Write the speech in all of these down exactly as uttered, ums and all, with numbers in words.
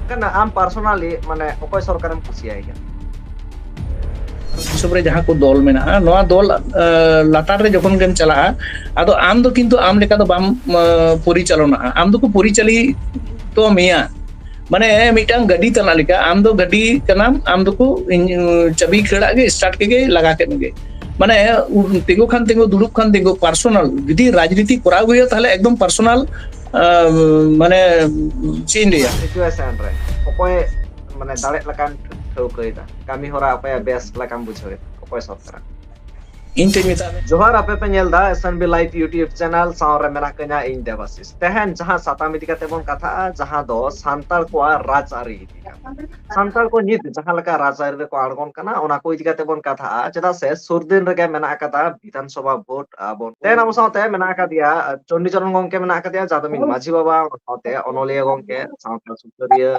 ᱠᱟᱱᱟ, ᱟᱢ personally ᱢᱟᱱᱮ ᱚᱠᱚᱭ ᱥᱚᱨᱠᱟᱨᱮᱢ ᱠᱩᱥᱤᱭᱟᱭ ᱠᱟᱱᱟ? ᱫᱤᱥᱚᱢ ᱨᱮ ᱡᱟᱦᱟᱸ ᱠᱚ ᱫᱚᱞ ᱢᱮᱱᱟᱜᱼᱟ, ᱱᱚᱣᱟ ᱫᱚᱞ ᱞᱟᱛᱟᱨ ᱨᱮ ᱡᱚᱠᱷᱚᱱ ᱜᱮᱢ ᱪᱟᱞᱟᱜᱼᱟ, ᱟᱫᱚ ᱟᱢ ᱫᱚ ᱠᱤᱱᱛᱩ ᱟᱢ ᱞᱮᱠᱟ ᱫᱚ ᱵᱟᱢ ᱯᱚᱨᱤᱪᱟᱞᱚᱱᱟᱜᱼᱟ, ᱟᱢ ᱫᱚᱠᱚ ᱯᱚᱨᱤᱪᱟᱞᱤᱛᱚ ᱢᱮᱭᱟ᱾ ᱢᱟᱱᱮ ᱢᱤᱫᱴᱟᱝ ᱜᱟᱹᱰᱤ ᱛᱟᱱᱟᱜ ᱞᱮᱠᱟ ᱟᱢ ᱫᱚ ᱜᱟᱹᱰᱤ ᱠᱟᱱᱟᱢ, ᱟᱢ ᱫᱚᱠᱚ ᱪᱟᱹᱵᱤ ᱠᱷᱟᱹᱲᱟᱜ ᱜᱮ, start ᱠᱮᱫ ᱜᱮ, ᱞᱟᱜᱟ ᱠᱮᱫ ᱜᱮ᱾ ᱢᱟᱱᱮ ᱛᱤᱸᱜᱩ ᱠᱷᱟᱱ ᱛᱤᱸᱜᱩ, ᱫᱩᱲᱩᱵ ᱠᱷᱟᱱ ᱫᱩᱲᱩᱵ, personal᱾ ᱡᱩᱫᱤ ᱨᱟᱡᱽᱱᱤᱛᱤ ᱠᱚᱨᱟᱣ ᱜᱮ ᱦᱩᱭᱩᱜᱼᱟ, ᱛᱟᱦᱚᱞᱮ ᱮᱠᱫᱚᱢ personal᱾ ᱢᱟᱱᱮ ᱪᱮᱫ ᱤᱧ ᱞᱟᱹᱭᱟ, situation ᱨᱮ ᱚᱠᱚᱭ ᱢᱟᱱᱮ ᱫᱟᱲᱮᱜ ᱞᱮᱠᱟᱢ ᱴᱷᱟᱹᱣᱠᱟᱹᱭᱮᱫᱟ, ᱠᱟᱹᱢᱤ ᱦᱚᱨᱟ ᱚᱠᱚᱭᱟᱜ ᱵᱮᱥ ᱞᱮᱠᱟᱢ ᱵᱩᱡᱷᱟᱹᱣᱮᱫᱟ, ᱚᱠᱚᱭ ᱥᱚᱨᱠᱟᱨᱟᱜ? ᱤᱧ ᱛᱮᱧ ᱢᱮᱛᱟᱜ ᱢᱮ᱾ ᱡᱚᱦᱟᱨ, ᱟᱯᱮ ᱯᱮ ᱧᱮᱞ ᱮᱫᱟ S N B Live YouTube channel, ᱥᱟᱶᱨᱮ ᱢᱮᱱᱟᱜ ᱠᱟᱹᱧᱟ ᱤᱧ ᱫᱮᱵᱟᱥᱤᱥ᱾ ᱛᱮᱦᱮᱧ ᱡᱟᱦᱟᱸ ᱥᱟᱛᱟᱢ ᱤᱫᱤ ᱠᱟᱛᱮ ᱵᱚᱱ ᱠᱟᱛᱷᱟᱜᱼᱟ, ᱡᱟᱦᱟᱸ ᱫᱚ ᱥᱟᱱᱛᱟᱲ ᱠᱚᱣᱟᱜ ᱨᱟᱡᱽᱟᱹᱨᱤ ᱤᱫᱤ ᱠᱟᱛᱮ᱾ ᱥᱟᱱᱛᱟᱲ ᱠᱚ ᱱᱤᱛ ᱡᱟᱦᱟᱸ ᱞᱮᱠᱟ ᱨᱟᱡᱽᱟᱹᱨᱤ ᱨᱮᱠᱚ ᱟᱬᱜᱚᱱ ᱠᱟᱱᱟ, ᱚᱱᱟ ᱠᱚ ᱤᱫᱤ ᱠᱟᱛᱮ ᱵᱚᱱ ᱠᱟᱛᱷᱟᱜᱼᱟ, ᱪᱮᱫᱟᱜ ᱥᱮ ᱥᱩᱨ ᱫᱤᱱ ᱨᱮᱜᱮ ᱢᱮᱱᱟᱜ ᱟᱠᱟᱫᱟ ᱵᱤᱫᱷᱟᱱ ᱥᱚᱵᱷᱟ ᱵᱷᱳᱴ᱾ ᱟᱵᱚᱱ ᱛᱮᱦᱮᱧ ᱟᱵᱚ ᱥᱟᱶᱛᱮ ᱢᱮᱱᱟᱜ ᱟᱠᱟᱫᱮᱭᱟ ᱪᱚᱱᱰᱤᱪᱚᱨᱚᱱ ᱜᱚᱝᱠᱮ, ᱢᱮᱱᱟᱜ ᱟᱠᱟᱫᱮᱭᱟ ᱡᱟᱫᱩᱢᱤᱱ ᱢᱟᱹᱡᱷᱤ ᱵᱟᱵᱟ, ᱚᱱᱟ ᱥᱟᱶᱛᱮ ᱚᱱᱚᱞᱤᱭᱟᱹ ᱜᱚᱝᱠᱮ, ᱥᱟᱶᱛᱟ ᱥᱩᱥᱟᱹᱨᱤᱭᱟᱹ,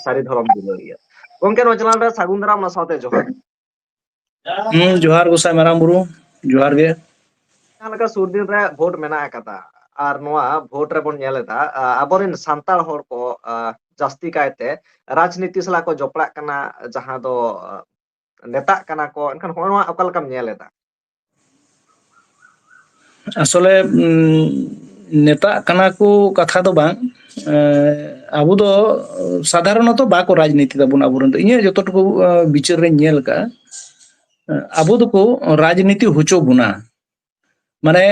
ᱥᱟᱹᱨᱤ ᱫᱷᱚᱨᱚᱢ ᱫᱩᱞᱟᱹᱲᱤᱭᱟᱹ᱾ ᱜᱚᱝᱠᱮ, ᱱᱚᱣᱟ channel ᱨᱮ ᱥᱟᱹᱜᱩᱱ ᱫᱟᱨᱟᱢ, ᱚᱱᱟ ᱥᱟᱶᱛᱮ ᱡᱚᱦᱟᱨ᱾ ᱦᱩᱸ, ᱡᱚᱦᱟᱨ ᱜᱚᱸᱥᱟᱭ ᱢᱟᱨᱟᱝ ᱵᱩᱨᱩ, ᱡᱚᱦᱟᱨ ᱜᱮ᱾ ᱡᱟᱦᱟᱸ ᱞᱮᱠᱟ ᱥᱩᱨ ᱫᱤᱱ ᱨᱮ ᱵᱷᱳᱴ ᱢᱮᱱᱟᱜ ᱟᱠᱟᱫᱟ, ᱟᱨ ᱱᱚᱣᱟ ᱵᱷᱳᱴ ᱨᱮᱵᱚᱱ ᱧᱮᱞ ᱮᱫᱟ, ᱟ, ᱟᱵᱚᱨᱮᱱ ᱥᱟᱱᱛᱟᱲ ᱦᱚᱲ ᱠᱚ, ᱟ, ᱡᱟᱹᱥᱛᱤ ᱠᱟᱭᱛᱮ ᱨᱟᱡᱽᱱᱤᱛᱤ ᱥᱟᱞᱟᱜ ᱠᱚ ᱡᱚᱯᱲᱟᱜ ᱠᱟᱱᱟ, ᱡᱟᱦᱟᱸ ᱫᱚ, ᱟ, ᱱᱮᱛᱟᱜ ᱠᱟᱱᱟ ᱠᱚ᱾ ᱮᱱᱠᱷᱟᱱ ᱦᱚᱸᱜᱼᱚ ᱱᱚᱣᱟ ᱚᱠᱟ ᱞᱮᱠᱟᱢ ᱧᱮᱞ ᱮᱫᱟ? ᱟᱥᱚᱞᱮ ᱩᱢ, ᱱᱮᱛᱟᱜ ᱠᱟᱱᱟ ᱠᱚ ᱠᱟᱛᱷᱟ ᱫᱚ ᱵᱟᱝ, ᱮ, ᱟᱵᱚ ᱫᱚ ᱥᱟᱫᱷᱟᱨᱚᱱᱚᱛᱚ ᱵᱟᱠᱚ ᱨᱟᱡᱽᱱᱤᱛᱤ ᱛᱟᱵᱚᱱᱟ ᱟᱵᱚᱨᱮᱱ ᱫᱚ᱾ ᱤᱧᱟᱹᱜ ᱡᱚᱛᱚᱴᱩᱠᱩ, ᱮ, ᱵᱤᱪᱟᱹᱨ ᱨᱮᱧ ᱧᱮᱞ ᱟᱠᱟᱫᱼᱟ, ᱮ, ᱟᱵᱚ ᱫᱚᱠᱚ ᱨᱟᱡᱽᱱᱤᱛᱤ ᱦᱚᱪᱚ ᱵᱚᱱᱟ᱾ ᱢᱟᱱᱮ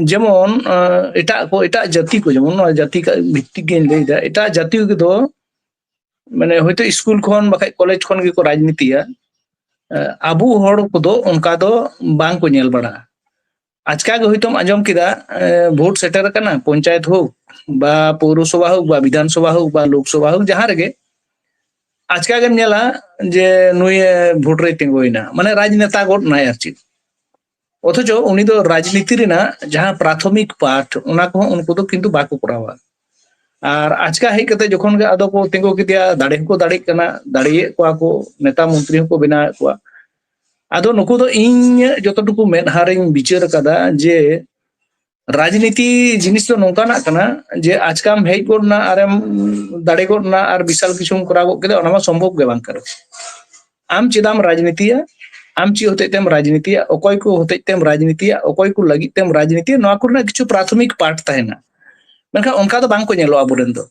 ᱡᱮᱢᱚᱱ, ᱮ, ᱮᱴᱟᱜ ᱠᱚ, ᱮᱴᱟᱜ ᱡᱟᱹᱛᱤ ᱠᱚ, ᱡᱮᱢᱚᱱ ᱱᱚᱣᱟ ᱡᱟᱹᱛᱤ ᱠᱟ-, ᱵᱷᱤᱛᱛᱤᱠ ᱜᱮᱧ ᱞᱟᱹᱭᱫᱟ, ᱮᱴᱟᱜ ᱡᱟᱹᱛᱤ ᱠᱚᱫᱚ ᱢᱟᱱᱮ ᱦᱚᱭᱛᱳ ᱥᱠᱩᱞ ᱠᱷᱚᱱ ᱵᱟᱠᱷᱟᱡ ᱠᱚᱞᱮᱡᱽ ᱠᱷᱚᱱ ᱜᱮᱠᱚ ᱨᱟᱡᱽᱱᱤᱛᱤᱭᱟ᱾ ᱮ, ᱟᱵᱚ ᱦᱚᱲ ᱠᱚᱫᱚ ᱚᱱᱠᱟ ᱫᱚ ᱵᱟᱝ ᱠᱚ ᱧᱮᱞ ᱵᱟᱲᱟᱜᱼᱟ᱾ ᱟᱪᱠᱟ ᱜᱮ ᱦᱚᱭᱛᱳᱢ ᱟᱸᱡᱚᱢ ᱠᱮᱫᱟ, ᱮ, ᱵᱷᱳᱴ ᱥᱮᱴᱮᱨ ᱟᱠᱟᱱᱟ, ᱯᱚᱧᱪᱟᱭᱮᱛ ᱦᱳᱠ ᱵᱟ ᱯᱳᱣᱨᱚᱥᱚᱵᱷᱟ ᱦᱳᱠ ᱵᱟ ᱵᱤᱫᱷᱟᱱ ᱥᱚᱵᱷᱟ ᱦᱳᱠ ᱵᱟ ᱞᱳᱠ ᱥᱚᱵᱷᱟ ᱦᱳᱠ, ᱡᱟᱦᱟᱸ ᱨᱮᱜᱮ ᱟᱪᱠᱟ ᱜᱮᱢ ᱧᱮᱞᱟ ᱡᱮ ᱱᱩᱭ, ᱮ, ᱵᱷᱳᱴ ᱨᱮᱭ ᱛᱤᱸᱜᱩᱭᱮᱱᱟ, ᱢᱟᱱᱮ ᱨᱟᱡᱽᱱᱮᱛᱟ ᱜᱚᱫ ᱱᱟᱭ ᱟᱨ ᱪᱮᱫ᱾ ᱚᱛᱷᱚᱪᱚ ᱩᱱᱤ ᱫᱚ ᱨᱟᱡᱽᱱᱤᱛᱤ ᱨᱮᱱᱟᱜ ᱡᱟᱦᱟᱸ ᱯᱨᱟᱛᱷᱚᱢᱤᱠ ᱯᱟᱴ, ᱚᱱᱟ ᱠᱚᱦᱚᱸ ᱩᱱᱠᱩ ᱫᱚ ᱠᱤᱱᱛᱩ ᱵᱟᱠᱚ ᱠᱚᱨᱟᱣᱟ᱾ ᱟᱨ ᱟᱪᱠᱟ ᱦᱮᱡ ᱠᱟᱛᱮ ᱡᱚᱠᱷᱚᱱ ᱜᱮ ᱟᱫᱚ ᱠᱚ ᱛᱤᱸᱜᱩ ᱠᱮᱫᱮᱭᱟ, ᱫᱟᱲᱮ ᱦᱚᱸᱠᱚ ᱫᱟᱲᱮᱜ ᱠᱟᱱᱟ, ᱫᱟᱲᱮᱭᱮᱫ ᱠᱚᱣᱟ ᱠᱚ, ᱱᱮᱛᱟ ᱢᱚᱱᱛᱨᱤ ᱦᱚᱸᱠᱚ ᱵᱮᱱᱟᱣᱮᱫ ᱠᱚᱣᱟ᱾ ᱟᱫᱚ ᱱᱩᱠᱩ ᱫᱚ ᱤᱧ ᱡᱚᱛᱚᱴᱩᱠᱩ ᱢᱮᱫᱦᱟ ᱨᱤᱧ ᱵᱤᱪᱟᱹᱨ ᱟᱠᱟᱫᱟ ᱡᱮ ᱨᱟᱡᱽᱱᱤᱛᱤ ᱡᱤᱱᱤᱥ ᱫᱚ ᱱᱚᱝᱠᱟᱱᱟᱜ ᱠᱟᱱᱟ ᱡᱮ ᱟᱪᱠᱟᱢ ᱦᱮᱡ ᱜᱚᱫ ᱱᱟ ᱟᱨᱮᱢ ᱫᱟᱲᱮ ᱜᱚᱫ ᱱᱟ ᱟᱨ ᱵᱤᱥᱟᱞ ᱠᱤᱪᱷᱩᱢ ᱠᱚᱨᱟᱣ ᱜᱚᱫ ᱠᱮᱫᱟ, ᱚᱱᱟ ᱢᱟ ᱥᱚᱢᱵᱷᱚᱵ ᱜᱮ ᱵᱟᱝ ᱠᱟᱱᱟ᱾ ᱟᱢ ᱪᱮᱫᱟᱜ ᱮᱢ ᱨᱟᱡᱽᱱᱤᱛᱤᱭᱟ? ᱟᱢ ᱪᱮᱫ ᱦᱚᱛᱮᱡ ᱛᱮᱢ ᱨᱟᱡᱽᱱᱤᱛᱤᱭᱟ? ᱚᱠᱚᱭ ᱠᱚ ᱦᱚᱛᱮᱡ ᱛᱮᱢ ᱨᱟᱡᱽᱱᱤᱛᱤᱭᱟ? ᱚᱠᱚᱭ ᱠᱚ ᱞᱟᱹᱜᱤᱫ ᱛᱮᱢ ᱨᱟᱡᱽᱱᱤᱛᱤᱭᱟ? ᱱᱚᱣᱟ ᱠᱚᱨᱮᱱᱟᱜ ᱠᱤᱪᱷᱩ ᱯᱨᱟᱛᱷᱚᱢᱤᱠ ᱯᱟᱴ ᱛᱟᱦᱮᱱᱟ, ᱢᱮᱱᱠᱷᱟᱱ ᱚᱱᱠᱟ ᱫᱚ ᱵᱟᱝ ᱠᱚ ᱧᱮᱞᱚᱜᱼᱟ ᱟᱵᱚᱨᱮᱱ ᱫᱚ᱾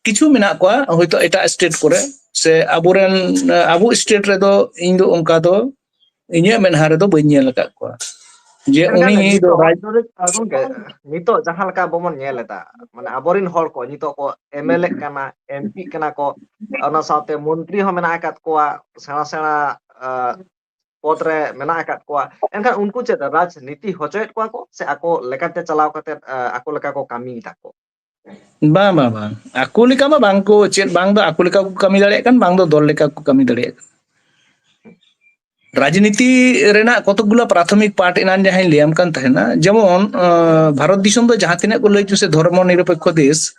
ᱠᱤᱪᱷᱩ ᱢᱮᱱᱟᱜ ᱠᱚᱣᱟ ᱦᱚᱭᱛᱳ ᱮᱴᱟᱜ ᱥᱴᱮᱴ ᱠᱚᱨᱮ, ᱥᱮ ᱟᱵᱚᱨᱮᱱ, ᱟᱵᱚ ᱥᱴᱮᱴ ᱨᱮᱫᱚ ᱤᱧ ᱫᱚ ᱚᱱᱠᱟ ᱫᱚ ᱤᱧᱟᱹᱜ ᱢᱮᱫᱦᱟ ᱨᱮᱫᱚ ᱵᱟᱹᱧ ᱧᱮᱞ ᱟᱠᱟᱫ ᱠᱚᱣᱟ ᱡᱮ ᱢᱮᱱᱠᱷᱟᱱ ᱩᱱᱤ ᱫᱚ ᱱᱤᱛᱚᱜ ᱨᱟᱡᱽ ᱜᱚᱢᱠᱮ, ᱱᱤᱛᱚᱜ ᱡᱟᱦᱟᱸ ᱞᱮᱠᱟ ᱟᱵᱚ ᱵᱚᱱ ᱧᱮᱞ ᱮᱫᱟ, ᱢᱟᱱᱮ ᱟᱵᱚᱨᱮᱱ ᱦᱚᱲ ᱠᱚ ᱱᱤᱛᱚᱜ ᱠᱚ ᱮᱢ ᱮᱞ ᱮᱜ ᱠᱟᱱᱟ, ᱮᱢ ᱯᱤᱜ ᱠᱟᱱᱟ ᱠᱚ, ᱚᱱᱟ ᱥᱟᱶᱛᱮ ᱢᱚᱱᱛᱨᱤ ᱦᱚᱸ ᱢᱮᱱᱟᱜ ᱟᱠᱟᱫ ᱠᱚᱣᱟ, ᱥᱮᱬᱟ ᱥᱮᱬᱟ ᱟᱸ, ᱯᱚᱫᱽ ᱨᱮ ᱢᱮᱱᱟᱜ ᱟᱠᱟᱫ ᱠᱚᱣᱟ᱾ ᱮᱱᱠᱷᱟᱱ ᱩᱱᱠᱩ ᱪᱮᱫ ᱨᱟᱡᱽᱱᱤᱛᱤ ᱦᱚᱪᱚᱭᱮᱫ ᱠᱚᱣᱟ ᱠᱚ ᱥᱮ ᱟᱠᱚ ᱞᱮᱠᱟᱛᱮ ᱪᱟᱞᱟᱣ ᱠᱟᱛᱮ ᱟᱸ, ᱟᱠᱚ ᱞᱮᱠᱟ ᱠᱚ ᱠᱟᱹᱢᱤᱭᱮᱫᱟ ᱠᱚ? ᱵᱟᱝ, ᱵᱟᱝ, ᱵᱟᱝ, ᱟᱠᱚ ᱞᱮᱠᱟ ᱢᱟ ᱵᱟᱝ ᱠᱚ, ᱪᱮᱫ ᱵᱟᱝ ᱫᱚ ᱟᱠᱚ ᱞᱮᱠᱟ ᱠᱚ ᱠᱟᱹᱢᱤ ᱫᱟᱲᱮᱭᱟᱜ ᱠᱟᱱ, ᱵᱟᱝ ᱫᱚ ᱫᱚᱞ ᱞᱮᱠᱟ ᱠᱚ ᱠᱟᱹᱢᱤ ᱫᱟᱲᱮᱭᱟᱜ ᱠᱟᱱ᱾ ᱨᱟᱡᱽᱱᱤᱛᱤ ᱨᱮᱱᱟᱜ ᱠᱚᱛᱚᱠ ᱜᱩᱞᱟ ᱯᱨᱟᱛᱷᱚᱢᱤᱠ ᱯᱟᱴ ᱮᱱᱟᱱ ᱡᱟᱦᱟᱸᱧ ᱞᱟᱹᱭᱟᱢ ᱠᱟᱱ ᱛᱟᱦᱮᱱᱟ, ᱡᱮᱢᱚᱱ ᱟᱸ, ᱵᱷᱟᱨᱚᱛ ᱫᱤᱥᱚᱢ ᱫᱚ ᱡᱟᱦᱟᱸ ᱛᱤᱱᱟᱹᱜ ᱠᱚ ᱞᱟᱹᱭ ᱦᱚᱪᱚ ᱥᱮ ᱫᱷᱚᱨᱢᱚ ᱱᱤᱨᱚᱯᱮᱠᱠᱷᱚ ᱫᱮᱥ,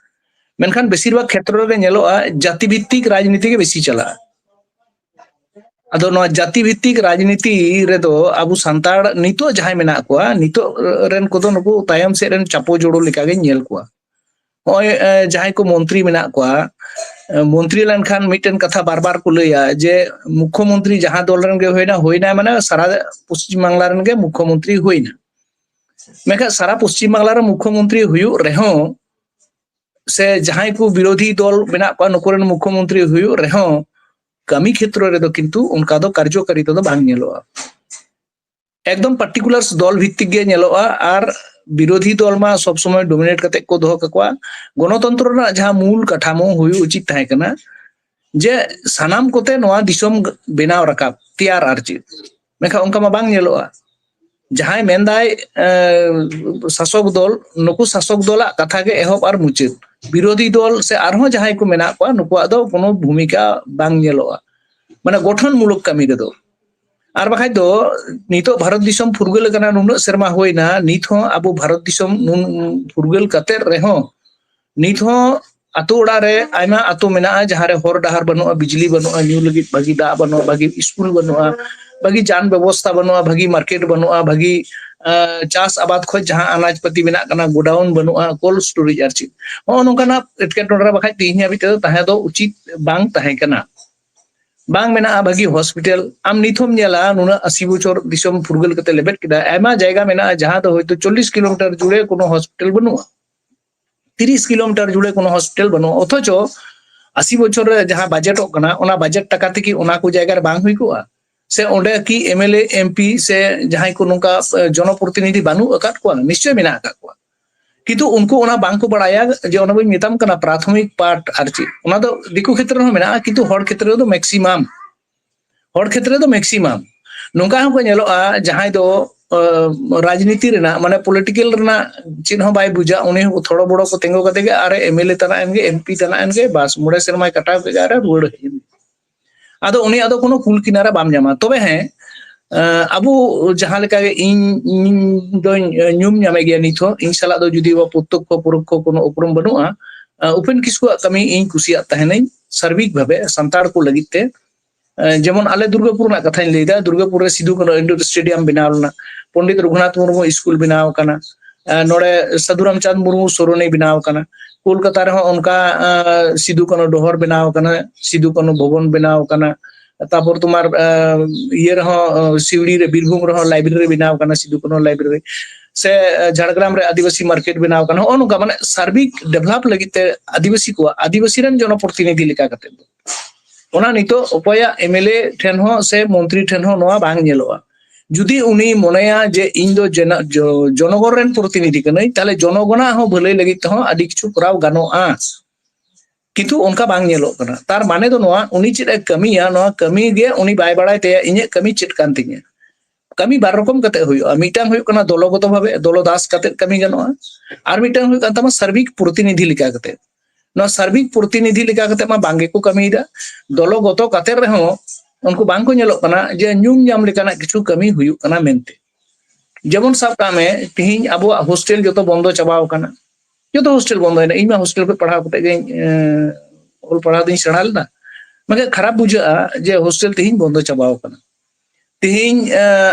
ᱢᱮᱱᱠᱷᱟᱱ ᱵᱮᱥᱤᱨ ᱵᱷᱟᱜᱽ ᱠᱷᱮᱛᱨᱚ ᱨᱮ ᱧᱮᱞᱚᱜᱼᱟ ᱡᱟᱹᱛᱤ ᱵᱷᱤᱛᱛᱤᱠ ᱨᱟᱡᱽᱱᱤᱛᱤ ᱜᱮ ᱵᱮᱥᱤ ᱪᱟᱞᱟᱜᱼᱟ᱾ ᱟᱫᱚ ᱱᱚᱣᱟ ᱡᱟᱹᱛᱤ ᱵᱷᱤᱛᱛᱤᱠ ᱨᱟᱡᱽᱱᱤᱛᱤ ᱨᱮᱫᱚ ᱟᱵᱚ ᱥᱟᱱᱛᱟᱲ ᱱᱤᱛᱚᱜ ᱡᱟᱦᱟᱸᱭ ᱢᱮᱱᱟᱜ ᱠᱚᱣᱟ, ᱱᱤᱛᱚᱜ ᱨᱮᱱ ᱠᱚᱫᱚ ᱱᱩᱠᱩ ᱛᱟᱭᱚᱢ ᱥᱮᱫ ᱨᱮᱱ ᱪᱟᱯᱚ ᱡᱳᱲᱳ ᱞᱮᱠᱟᱜᱮᱧ ᱧᱮᱞ ᱠᱚᱣᱟ᱾ ᱱᱚᱜᱼᱚᱭ ᱮ, ᱡᱟᱦᱟᱸᱭ ᱠᱚ ᱢᱚᱱᱛᱨᱤ ᱢᱮᱱᱟᱜ ᱠᱚᱣᱟ, ᱮ, ᱢᱚᱱᱛᱨᱤ ᱞᱮᱱᱠᱷᱟᱱ ᱢᱤᱫᱴᱮᱱ ᱠᱟᱛᱷᱟ ᱵᱟᱨ ᱵᱟᱨ ᱠᱚ ᱞᱟᱹᱭᱟ ᱡᱮ ᱢᱩᱠᱠᱷᱚᱢᱚᱱᱛᱨᱤ ᱡᱟᱦᱟᱸ ᱫᱚᱞ ᱨᱮᱱ ᱜᱮ ᱦᱩᱭᱱᱟ, ᱦᱩᱭᱱᱟ ᱢᱟᱱᱮ ᱥᱟᱨᱟ ᱯᱚᱥᱪᱤᱢ ᱵᱟᱝᱞᱟ ᱨᱮᱱ ᱜᱮ ᱢᱩᱠᱠᱷᱚᱢᱚᱱᱛᱨᱤ ᱦᱩᱭᱱᱟ᱾ ᱢᱮᱱᱠᱷᱟᱱ ᱥᱟᱨᱟ ᱯᱚᱥᱪᱤᱢ ᱵᱟᱝᱞᱟ ᱨᱮ ᱢᱩᱠᱠᱷᱚᱢᱚᱱᱛᱨᱤ ᱦᱩᱭᱩᱜ ᱨᱮᱦᱚᱸ, ᱥᱮ ᱡᱟᱦᱟᱸᱭ ᱠᱚ ᱵᱤᱨᱳᱫᱷᱤ ᱫᱚᱞ ᱢᱮᱱᱟᱜ ᱠᱚᱣᱟ ᱱᱩᱠᱩ ᱨᱮᱱ ᱢᱩᱠᱠᱷᱚᱢᱚᱱᱛᱨᱤ ᱦᱩᱭᱩᱜ ᱨᱮᱦᱚᱸ, ᱠᱟᱹᱢᱤ ᱠᱷᱮᱛᱨᱚ ᱨᱮᱫᱚ ᱠᱤᱱᱛᱩ ᱚᱱᱠᱟ ᱫᱚ ᱠᱟᱨᱡᱚᱠᱟᱨᱤᱛᱟ ᱫᱚ ᱵᱟᱝ ᱧᱮᱞᱚᱜᱼᱟ᱾ ᱮᱠᱫᱚᱢ ᱯᱟᱨᱴᱤᱠᱩᱞᱟᱨ ᱫᱚᱞ ᱵᱷᱤᱛᱛᱤᱠ ᱜᱮ ᱧᱮᱞᱚᱜᱼᱟ᱾ ᱟᱨ ᱵᱤᱨᱳᱫᱷᱤ ᱫᱚᱞ ᱢᱟ ᱥᱚᱵ ᱥᱚᱢᱚᱭ ᱰᱳᱢᱤᱱᱮᱴ ᱠᱟᱛᱮ ᱠᱚ ᱫᱚᱦᱚ ᱠᱟᱠᱚᱣᱟ᱾ ᱜᱚᱱᱚᱛᱚᱱᱛᱨᱚ ᱨᱮᱱᱟᱜ ᱡᱟᱦᱟᱸ ᱢᱩᱞ ᱠᱟᱴᱷᱟᱢᱳ ᱦᱩᱭᱩᱜ ᱩᱪᱤᱛ ᱛᱟᱦᱮᱸ ᱠᱟᱱᱟ ᱡᱮ ᱥᱟᱱᱟᱢ ᱠᱚᱛᱮ ᱱᱚᱣᱟ ᱫᱤᱥᱚᱢ ᱵᱮᱱᱟᱣ ᱨᱟᱠᱟᱵ, ᱛᱮᱭᱟᱨ ᱟᱨ ᱪᱮᱫ, ᱢᱮᱱᱠᱷᱟᱱ ᱚᱱᱠᱟ ᱢᱟ ᱵᱟᱝ ᱧᱮᱞᱚᱜᱼᱟ᱾ ᱡᱟᱦᱟᱸᱭ ᱢᱮᱱᱫᱟᱭ, ᱮ, ᱥᱟᱥᱚᱠ ᱫᱚᱞ, ᱱᱩᱠᱩ ᱥᱟᱥᱚᱠ ᱫᱚᱞᱟᱜ ᱠᱟᱛᱷᱟ ᱜᱮ ᱮᱦᱚᱵ ᱟᱨ ᱢᱩᱪᱟᱹᱫ᱾ ᱵᱤᱨᱳᱫᱷᱤ ᱫᱚᱞ ᱥᱮ ᱟᱨᱦᱚᱸ ᱡᱟᱦᱟᱸᱭ ᱠᱚ ᱢᱮᱱᱟᱜ ᱠᱚᱣᱟ, ᱱᱩᱠᱩᱣᱟᱜ ᱫᱚ ᱠᱳᱱᱳ ᱵᱷᱩᱢᱤᱠᱟ ᱵᱟᱝ ᱧᱮᱞᱚᱜᱼᱟ, ᱢᱟᱱᱮ ᱜᱚᱴᱷᱚᱱ ᱢᱩᱞᱚᱠ ᱠᱟᱹᱢᱤ ᱨᱮᱫᱚ᱾ ᱟᱨ ᱵᱟᱠᱷᱟᱡ ᱫᱚ ᱱᱤᱛᱚᱜ ᱵᱷᱟᱨᱚᱛ ᱫᱤᱥᱚᱢ ᱯᱷᱩᱨᱜᱟᱹᱞ ᱟᱠᱟᱱᱟ, ᱱᱩᱱᱟᱹᱜ ᱥᱮᱨᱢᱟ ᱦᱩᱭᱱᱟ, ᱱᱤᱛ ᱦᱚᱸ ᱟᱵᱚ ᱵᱷᱟᱨᱚᱛ ᱫᱤᱥᱚᱢ ᱱᱩᱱ-, ᱯᱷᱩᱨᱜᱟᱹᱞ ᱠᱟᱛᱮ ᱨᱮᱦᱚᱸ ᱱᱤᱛ ᱦᱚᱸ ᱟᱛᱳ ᱚᱲᱟᱜ ᱨᱮ ᱟᱭᱢᱟ ᱟᱛᱳ ᱢᱮᱱᱟᱜᱼᱟ, ᱡᱟᱦᱟᱸ ᱨᱮ ᱦᱚᱨ ᱰᱟᱦᱟᱨ ᱵᱟᱹᱱᱩᱜᱼᱟ, ᱵᱤᱡᱽᱞᱤ ᱵᱟᱹᱱᱩᱜᱼᱟ, ᱧᱩ ᱞᱟᱹᱜᱤᱫ ᱵᱷᱟᱹᱜᱤ ᱫᱟᱜ ᱵᱟᱹᱱᱩᱜᱼᱟ, ᱵᱷᱟᱹᱜᱤ ᱥᱠᱩᱞ ᱵᱟᱹᱱᱩᱜᱼᱟ, ᱵᱷᱟᱹᱜᱤ ᱡᱟᱱ ᱵᱮᱵᱚᱥᱛᱷᱟ ᱵᱟᱹᱱᱩᱜᱼᱟ, ᱵᱷᱟᱹᱜᱤ ᱢᱟᱨᱠᱮᱴ ᱵᱟᱹᱱᱩᱜᱼᱟ, ᱵᱷᱟᱹᱜᱤ ᱪᱟᱥ ᱟᱵᱟᱫ ᱠᱷᱚᱱ ᱡᱟᱦᱟᱸ ᱟᱱᱟᱡ ᱯᱟᱹᱛᱤ ᱢᱮᱱᱟᱜ ᱠᱟᱱᱟ, ᱜᱳᱰᱟᱣᱩᱱ ᱵᱟᱹᱱᱩᱜᱼᱟ, ᱠᱳᱞᱰ ᱥᱴᱳᱨᱮᱡᱽ ᱟᱨ ᱪᱮᱫ, ᱱᱚᱜᱼᱚ ᱱᱚᱝᱠᱟᱱᱟᱜ ᱮᱴᱠᱮᱴᱚᱬᱮ ᱨᱮ ᱵᱟᱠᱷᱟᱡ ᱛᱮᱦᱮᱧ ᱦᱟᱹᱵᱤᱡ ᱛᱮᱫᱚ ᱛᱟᱦᱮᱸ ᱫᱚ ᱩᱪᱤᱛ ᱵᱟᱝ ᱛᱟᱦᱮᱸ ᱠᱟᱱᱟ᱾ ᱵᱟᱝ ᱢᱮᱱᱟᱜᱼᱟ ᱵᱷᱟᱹᱜᱤ ᱦᱚᱥᱯᱤᱴᱟᱞ᱾ ᱟᱢ ᱱᱤᱛ ᱦᱚᱸᱢ ᱧᱮᱞᱟ, ᱱᱩᱱᱟᱹᱜ ᱟᱥᱤ ᱵᱚᱪᱷᱚᱨ ᱫᱤᱥᱚᱢ ᱯᱷᱩᱨᱜᱟᱹᱞ ᱠᱟᱛᱮ ᱞᱮᱵᱮᱫ ᱠᱮᱫᱟ, ᱟᱭᱢᱟ ᱡᱟᱭᱜᱟ ᱢᱮᱱᱟᱜᱼᱟ ᱡᱟᱦᱟᱸ ᱫᱚ ᱦᱚᱭᱛᱳ ᱪᱚᱞᱞᱤᱥ ᱠᱤᱞᱳᱢᱤᱴᱟᱨ ᱡᱩᱲᱮ ᱠᱳᱱᱳ ᱦᱚᱥᱯᱤᱴᱟᱞ ᱵᱟᱹᱱᱩᱜᱼᱟ, ᱛᱤᱨᱤᱥ ᱠᱤᱞᱳᱢᱤᱴᱟᱨ ᱡᱩᱲᱮ ᱠᱳᱱᱳ ᱦᱚᱥᱯᱤᱴᱟᱞ ᱵᱟᱹᱱᱩᱜᱼᱟ, ᱚᱛᱷᱚᱪᱚ ᱟᱥᱤ ᱵᱚᱪᱷᱚᱨ ᱨᱮ ᱡᱟᱦᱟᱸ ᱵᱟᱡᱮᱴᱚᱜ ᱠᱟᱱᱟ, ᱚᱱᱟ ᱵᱟᱡᱮᱴ ᱴᱟᱠᱟ ᱛᱮᱜᱮ ᱚᱱᱟ ᱠᱚ ᱡᱟᱭᱜᱟ ᱨᱮ ᱵᱟᱝ ᱦᱩᱭ ᱠᱚᱜᱼᱟ? ᱥᱮ ᱚᱸᱰᱮ ᱠᱤ M L A, M P ᱥᱮ ᱡᱟᱦᱟᱸᱭ ᱠᱚ ᱱᱚᱝᱠᱟ ᱡᱚᱱᱚᱯᱨᱚᱛᱤᱱᱤᱫᱷᱤ ᱵᱟᱹᱱᱩᱜ ᱟᱠᱟᱫ ᱠᱚᱣᱟ? ᱱᱤᱥᱪᱚᱭ ᱢᱮᱱᱟᱜ ᱟᱠᱟᱫ ᱠᱚᱣᱟ᱾ ᱠᱤᱱᱛᱩ ᱩᱱᱠᱩ ᱚᱱᱟ ᱵᱟᱝᱠᱚ ᱵᱟᱲᱟᱭᱟ ᱡᱮ ᱚᱱᱟ ᱵᱟᱹᱧ ᱢᱮᱛᱟᱢ ᱠᱟᱱᱟ ᱯᱨᱟᱛᱷᱚᱢᱤᱠ ᱯᱟᱨᱴ ᱟᱨ ᱪᱮᱫ, ᱚᱱᱟ ᱫᱚ ᱫᱤᱠᱩ ᱠᱷᱮᱛᱨᱮ ᱨᱮᱦᱚᱸ ᱢᱮᱱᱟᱜᱼᱟ, ᱠᱤᱱᱛᱩ ᱦᱚᱲ ᱠᱷᱮᱛᱨᱮ ᱨᱮᱫᱚ ᱢᱮᱠᱥᱤᱢᱟᱢ, ᱦᱚᱲ ᱠᱷᱮᱛᱨᱮ ᱫᱚ ᱢᱮᱠᱥᱤᱢᱟᱢ ᱱᱚᱝᱠᱟ ᱦᱚᱸᱠᱚ ᱧᱮᱞᱚᱜᱼᱟ, ᱡᱟᱦᱟᱸᱭ ᱫᱚ ᱨᱟᱡᱽᱱᱤᱛᱤ ᱨᱮᱱᱟᱜ, ᱢᱟᱱᱮ ᱯᱚᱞᱤᱴᱤᱠᱮᱞ ᱨᱮᱱᱟᱜ ᱪᱮᱫ ᱦᱚᱸ ᱵᱟᱭ ᱵᱩᱡᱟ, ᱩᱱᱤ ᱦᱚᱸ ᱛᱷᱚᱲᱚ ᱵᱚᱲᱚ ᱠᱚ ᱛᱤᱸᱜᱩ ᱠᱟᱛᱮ ᱜᱮ ᱟᱨ ᱮᱢ ᱮᱞ ᱮ ᱛᱟᱱᱟᱜ ᱮᱱᱜᱮ, ᱮᱢ ᱯᱤ ᱛᱟᱱᱟᱜ ᱮᱱᱜᱮ, ᱵᱟᱥ ᱢᱚᱬᱮ ᱥᱮᱨᱢᱟᱭ ᱠᱟᱴᱟᱣ ᱠᱮᱫ ᱜᱮ ᱟᱨ ᱨᱩᱣᱟᱹᱲ ᱦᱮᱡ ᱮᱱ᱾ ᱟᱫᱚ ᱩᱱᱤᱭᱟᱜ ᱫᱚ ᱠᱳᱱᱳ ᱠᱩᱞ ᱠᱤᱱᱟᱨᱟ ᱵᱟᱢ ᱧᱟᱢᱟ᱾ ᱛᱚᱵᱮ ᱦᱮᱸ, ᱟᱵᱚ ᱡᱟᱦᱟᱸ ᱞᱮᱠᱟ ᱜᱮ ᱤᱧ, ᱤᱧ ᱫᱚᱧ ᱧᱩᱢ ᱧᱟᱢᱮ ᱜᱮᱭᱟ ᱱᱤᱛ ᱦᱚᱸ, ᱤᱧ ᱥᱟᱞᱟᱜ ᱫᱚ ᱡᱩᱫᱤ ᱯᱨᱚᱛᱛᱚᱠᱠᱷᱚ ᱯᱚᱨᱚᱠᱠᱷᱚ ᱠᱳᱱᱳ ᱩᱯᱨᱩᱢ ᱵᱟᱹᱱᱩᱜᱼᱟ, ᱩᱯᱮᱱ ᱠᱤᱥᱠᱩᱣᱟᱜ ᱠᱟᱹᱢᱤ ᱤᱧ ᱠᱩᱥᱤᱭᱟᱜ ᱛᱟᱦᱮᱱᱟᱹᱧ ᱥᱟᱨᱵᱤᱠ ᱵᱷᱟᱵᱮ ᱥᱟᱱᱛᱟᱲ ᱠᱚ ᱞᱟᱹᱜᱤᱫ ᱛᱮ᱾ ᱡᱮᱢᱚᱱ ᱟᱞᱮ ᱫᱩᱨᱜᱟᱯᱩᱨ ᱨᱮᱱᱟᱜ ᱠᱟᱛᱷᱟᱧ ᱞᱟᱹᱭᱫᱟ, ᱫᱩᱨᱜᱟᱯᱩᱨ ᱨᱮ ᱥᱤᱫᱩ ᱠᱟᱹᱱᱦᱩ ᱤᱱᱰᱳᱨ ᱥᱴᱮᱰᱤᱭᱟᱢ ᱵᱮᱱᱟᱣ ᱞᱮᱱᱟ, ᱯᱚᱱᱰᱤᱛ ᱨᱚᱜᱷᱩᱱᱟᱛᱷ ᱢᱩᱨᱢᱩ ᱥᱠᱩᱞ ᱵᱮᱱᱟᱣ ᱟᱠᱟᱱᱟ, ᱱᱚᱰᱮ ᱥᱟᱹᱫᱷᱩ ᱨᱟᱢᱪᱟᱸᱫᱽ ᱢᱩᱨᱢᱩ ᱥᱚᱨᱚᱱᱤ ᱵᱮᱱᱟᱣ ᱟᱠᱟᱱᱟ, ᱠᱳᱞᱠᱟᱛᱟ ᱨᱮᱦᱚᱸ ᱚᱱᱠᱟ ᱥᱤᱫᱩ ᱠᱟᱹᱱᱦᱩ ᱰᱚᱦᱚᱨ ᱵᱮᱱᱟᱣ ᱟᱠᱟᱱᱟ, ᱥᱤᱫᱩ ᱠᱟᱹᱱᱦᱩ ᱵᱷᱚᱵᱚᱱ ᱵᱮᱱᱟᱣ ᱟᱠᱟᱱᱟ, ᱛᱟᱨᱯᱚᱨ ᱛᱳᱢᱟᱨ ᱤᱭᱟᱹ ᱨᱮᱦᱚᱸ, ᱥᱤᱣᱲᱤ ᱨᱮ, ᱵᱤᱨᱵᱷᱩᱢ ᱨᱮᱦᱚᱸ ᱞᱟᱭᱵᱨᱮᱨᱤ ᱵᱮᱱᱟᱣ ᱟᱠᱟᱱᱟ ᱥᱤᱫᱩ ᱠᱟᱹᱱᱦᱩ ᱞᱟᱭᱵᱨᱮᱨᱤ, ᱥᱮ ᱡᱷᱟᱲᱜᱨᱟᱢ ᱨᱮ ᱟᱹᱫᱤᱵᱟᱹᱥᱤ ᱢᱟᱨᱠᱮᱴ ᱵᱮᱱᱟᱣ ᱟᱠᱟᱱᱟ᱾ ᱱᱚᱜᱼᱚ ᱱᱚᱝᱠᱟ ᱢᱟᱱᱮ ᱥᱟᱨᱵᱤᱠ ᱰᱮᱵᱷᱞᱚᱯ ᱞᱟᱹᱜᱤᱫ ᱛᱮ ᱟᱹᱫᱤᱵᱟᱹᱥᱤ ᱠᱚᱣᱟᱜ, ᱟᱹᱫᱤᱵᱟᱹᱥᱤ ᱨᱮᱱ ᱡᱚᱱᱚᱯᱨᱚᱛᱤᱱᱤᱫᱷᱤ ᱞᱮᱠᱟ ᱠᱟᱛᱮ ᱫᱚ ᱚᱱᱟ ᱱᱤᱛᱚᱜ ᱚᱠᱚᱭᱟᱜ ᱮᱢ ᱮᱞ ᱮ ᱴᱷᱮᱱ ᱦᱚᱸ ᱥᱮ ᱢᱚᱱᱛᱨᱤ ᱴᱷᱮᱱ ᱦᱚᱸ ᱱᱚᱣᱟ ᱵᱟᱝ ᱧᱮᱞᱚᱜᱼᱟ᱾ ᱡᱩᱫᱤ ᱩᱱᱤ ᱢᱚᱱᱮᱭᱟ ᱡᱮ ᱤᱧ ᱫᱚ ᱡᱮᱱᱟ-, ᱡᱚ-, ᱡᱚᱱᱚᱜᱚᱱ ᱨᱮᱱ ᱯᱨᱚᱛᱤᱱᱤᱫᱷᱤ ᱠᱟᱹᱱᱟᱹᱧ, ᱛᱟᱦᱞᱮ ᱡᱚᱱᱚᱜᱚᱱᱟᱜ ᱦᱚᱸ ᱵᱷᱟᱹᱞᱟᱹᱭ ᱞᱟᱹᱜᱤᱫ ᱛᱮᱦᱚᱸ ᱟᱹᱰᱤ ᱠᱤᱪᱷᱩ ᱠᱚᱨᱟᱣ ᱜᱟᱱᱚᱜᱼᱟ᱾ ᱠᱤᱱᱛᱩ ᱚᱱᱠᱟ ᱵᱟᱝ ᱧᱮᱞᱚᱜ ᱠᱟᱱᱟ᱾ ᱛᱟᱨ ᱢᱟᱱᱮ ᱫᱚ ᱱᱚᱣᱟ, ᱩᱱᱤ ᱪᱮᱫ ᱮ ᱠᱟᱹᱢᱤᱭᱟ, ᱱᱚᱣᱟ ᱠᱟᱹᱢᱤ ᱜᱮ ᱩᱱᱤ ᱵᱟᱭ ᱵᱟᱲᱟᱭ ᱛᱟᱭᱟ ᱤᱧᱟᱹᱜ ᱠᱟᱹᱢᱤ ᱪᱮᱫ ᱠᱟᱱ ᱛᱤᱧᱟᱹ᱾ ᱠᱟᱹᱢᱤ ᱵᱟᱨ ᱨᱚᱠᱚᱢ ᱠᱟᱛᱮ ᱦᱩᱭᱩᱜᱼᱟ᱾ ᱢᱤᱫᱴᱟᱝ ᱦᱩᱭᱩᱜ ᱠᱟᱱᱟ ᱫᱚᱞᱚᱜᱚᱛᱚ ᱵᱷᱟᱵᱮ, ᱫᱚᱞᱚ ᱫᱟᱥ ᱠᱟᱛᱮ ᱠᱟᱹᱢᱤ ᱜᱟᱱᱚᱜᱼᱟ, ᱟᱨ ᱢᱤᱫᱴᱟᱝ ᱦᱩᱭᱩᱜ ᱠᱟᱱ ᱛᱟᱢᱟ ᱥᱟᱨᱵᱤᱠ ᱯᱨᱚᱛᱤᱱᱤᱫᱷᱤ ᱞᱮᱠᱟ ᱠᱟᱛᱮ᱾ ᱱᱚᱣᱟ ᱥᱟᱨᱵᱤᱠ ᱯᱨᱚᱛᱤᱱᱤᱫᱷᱤ ᱞᱮᱠᱟ ᱠᱟᱛᱮ ᱢᱟ ᱵᱟᱝ ᱜᱮᱠᱚ ᱠᱟᱹᱢᱤᱭᱮᱫᱟ᱾ ᱫᱚᱞᱚᱜᱚᱛᱚ ᱠᱟᱛᱮ ᱨᱮᱦᱚᱸ ᱩᱱᱠᱩ ᱵᱟᱝ ᱠᱚ ᱧᱮᱞᱚᱜ ᱠᱟᱱᱟ ᱡᱮ ᱧᱩᱢ ᱧᱟᱢ ᱞᱮᱠᱟᱱᱟᱜ ᱠᱤᱪᱷᱩ ᱠᱟᱹᱢᱤ ᱦᱩᱭᱩᱜ ᱠᱟᱱᱟ ᱢᱮᱱᱛᱮ᱾ ᱡᱮᱢᱚᱱ ᱥᱟᱵ ᱠᱟᱜ ᱢᱮ, ᱛᱤᱦᱤᱧ ᱟᱵᱚᱣᱟᱜ ᱦᱳᱥᱴᱮᱞ ᱡᱚᱛᱚ ᱵᱚᱱᱫᱚ ᱪᱟᱵᱟᱣ ᱠᱟᱱᱟ, ᱡᱚᱛᱚ ᱦᱳᱥᱴᱮᱞ ᱵᱚᱱᱫᱚᱭᱮᱱᱟ᱾ ᱤᱧ ᱢᱟ ᱦᱳᱥᱴᱮᱞ ᱠᱷᱚᱱ ᱯᱟᱲᱦᱟᱣ ᱠᱟᱛᱮ ᱜᱤᱧ, ᱮᱸ, ᱚᱞ ᱯᱟᱲᱦᱟᱣ ᱫᱚᱧ ᱥᱮᱬᱟ ᱞᱮᱫᱟ᱾ ᱢᱮᱱᱠᱷᱟᱱ ᱠᱷᱟᱨᱟᱯ ᱵᱩᱡᱷᱟᱹᱜᱼᱟ ᱡᱮ ᱦᱳᱥᱴᱮᱞ ᱛᱤᱦᱤᱧ ᱵᱚᱱᱫᱚ ᱪᱟᱵᱟᱣ ᱠᱟᱱᱟ᱾ ᱛᱮᱦᱮᱧ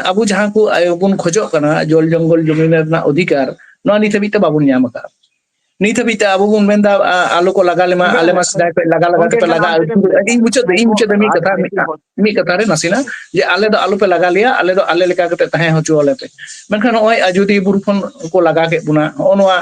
ᱟᱵᱚ ᱡᱟᱦᱟᱸ ᱠᱚ ᱟᱭᱳ ᱵᱚᱱ ᱠᱷᱚᱡᱚᱜ ᱠᱟᱱᱟ, ᱡᱚᱞ ᱡᱚᱝᱜᱚᱞ ᱡᱚᱢᱤᱱ ᱨᱮᱱᱟᱜ ᱚᱫᱷᱤᱠᱟᱨ, ᱱᱚᱣᱟ ᱱᱤᱛ ᱦᱟᱹᱵᱤᱡ ᱛᱮ ᱵᱟᱵᱚᱱ ᱧᱟᱢ ᱟᱠᱟᱫᱼᱟ᱾ ᱱᱤᱛ ᱦᱟᱹᱵᱤᱡ ᱛᱮ ᱟᱵᱚ ᱵᱚᱱ ᱢᱮᱱᱫᱟ ᱟᱞᱚ ᱠᱚ ᱞᱟᱜᱟ ᱞᱮᱢᱟ, ᱟᱞᱮ ᱢᱟ ᱥᱮᱫᱟᱭ ᱠᱷᱚᱱ ᱞᱟᱜᱟ ᱞᱟᱜᱟ ᱛᱮᱯᱮ ᱞᱟᱜᱟ ᱟᱹᱜᱩ ᱠᱟᱫᱟ᱾ ᱤᱧ ᱢᱩᱪᱟᱹᱫ ᱫᱟᱹᱧ, ᱤᱧ ᱢᱩᱪᱟᱹᱫ ᱫᱟᱹᱧ, ᱢᱤᱫ ᱠᱟᱛᱷᱟ, ᱢᱤᱫ ᱠᱟᱛᱷᱟ ᱨᱮ ᱱᱟᱥᱮᱱᱟᱜ, ᱡᱮ ᱟᱞᱮ ᱫᱚ ᱟᱞᱚ ᱯᱮ ᱞᱟᱜᱟ ᱞᱮᱭᱟ, ᱟᱞᱮ ᱫᱚ ᱟᱞᱮ ᱞᱮᱠᱟ ᱠᱟᱛᱮ ᱛᱟᱦᱮᱸ ᱦᱚᱪᱚ ᱟᱞᱮ ᱯᱮ᱾ ᱢᱮᱱᱠᱷᱟᱱ ᱱᱚᱜᱼᱚᱭ ᱟᱡᱚᱫᱤᱭᱟᱹ ᱵᱩᱨᱩ ᱠᱷᱚᱱ ᱠᱚ ᱞᱟᱜᱟ ᱠᱮᱫ ᱵᱚᱱᱟ, ᱱᱚᱜᱼᱚ ᱱᱚᱣᱟ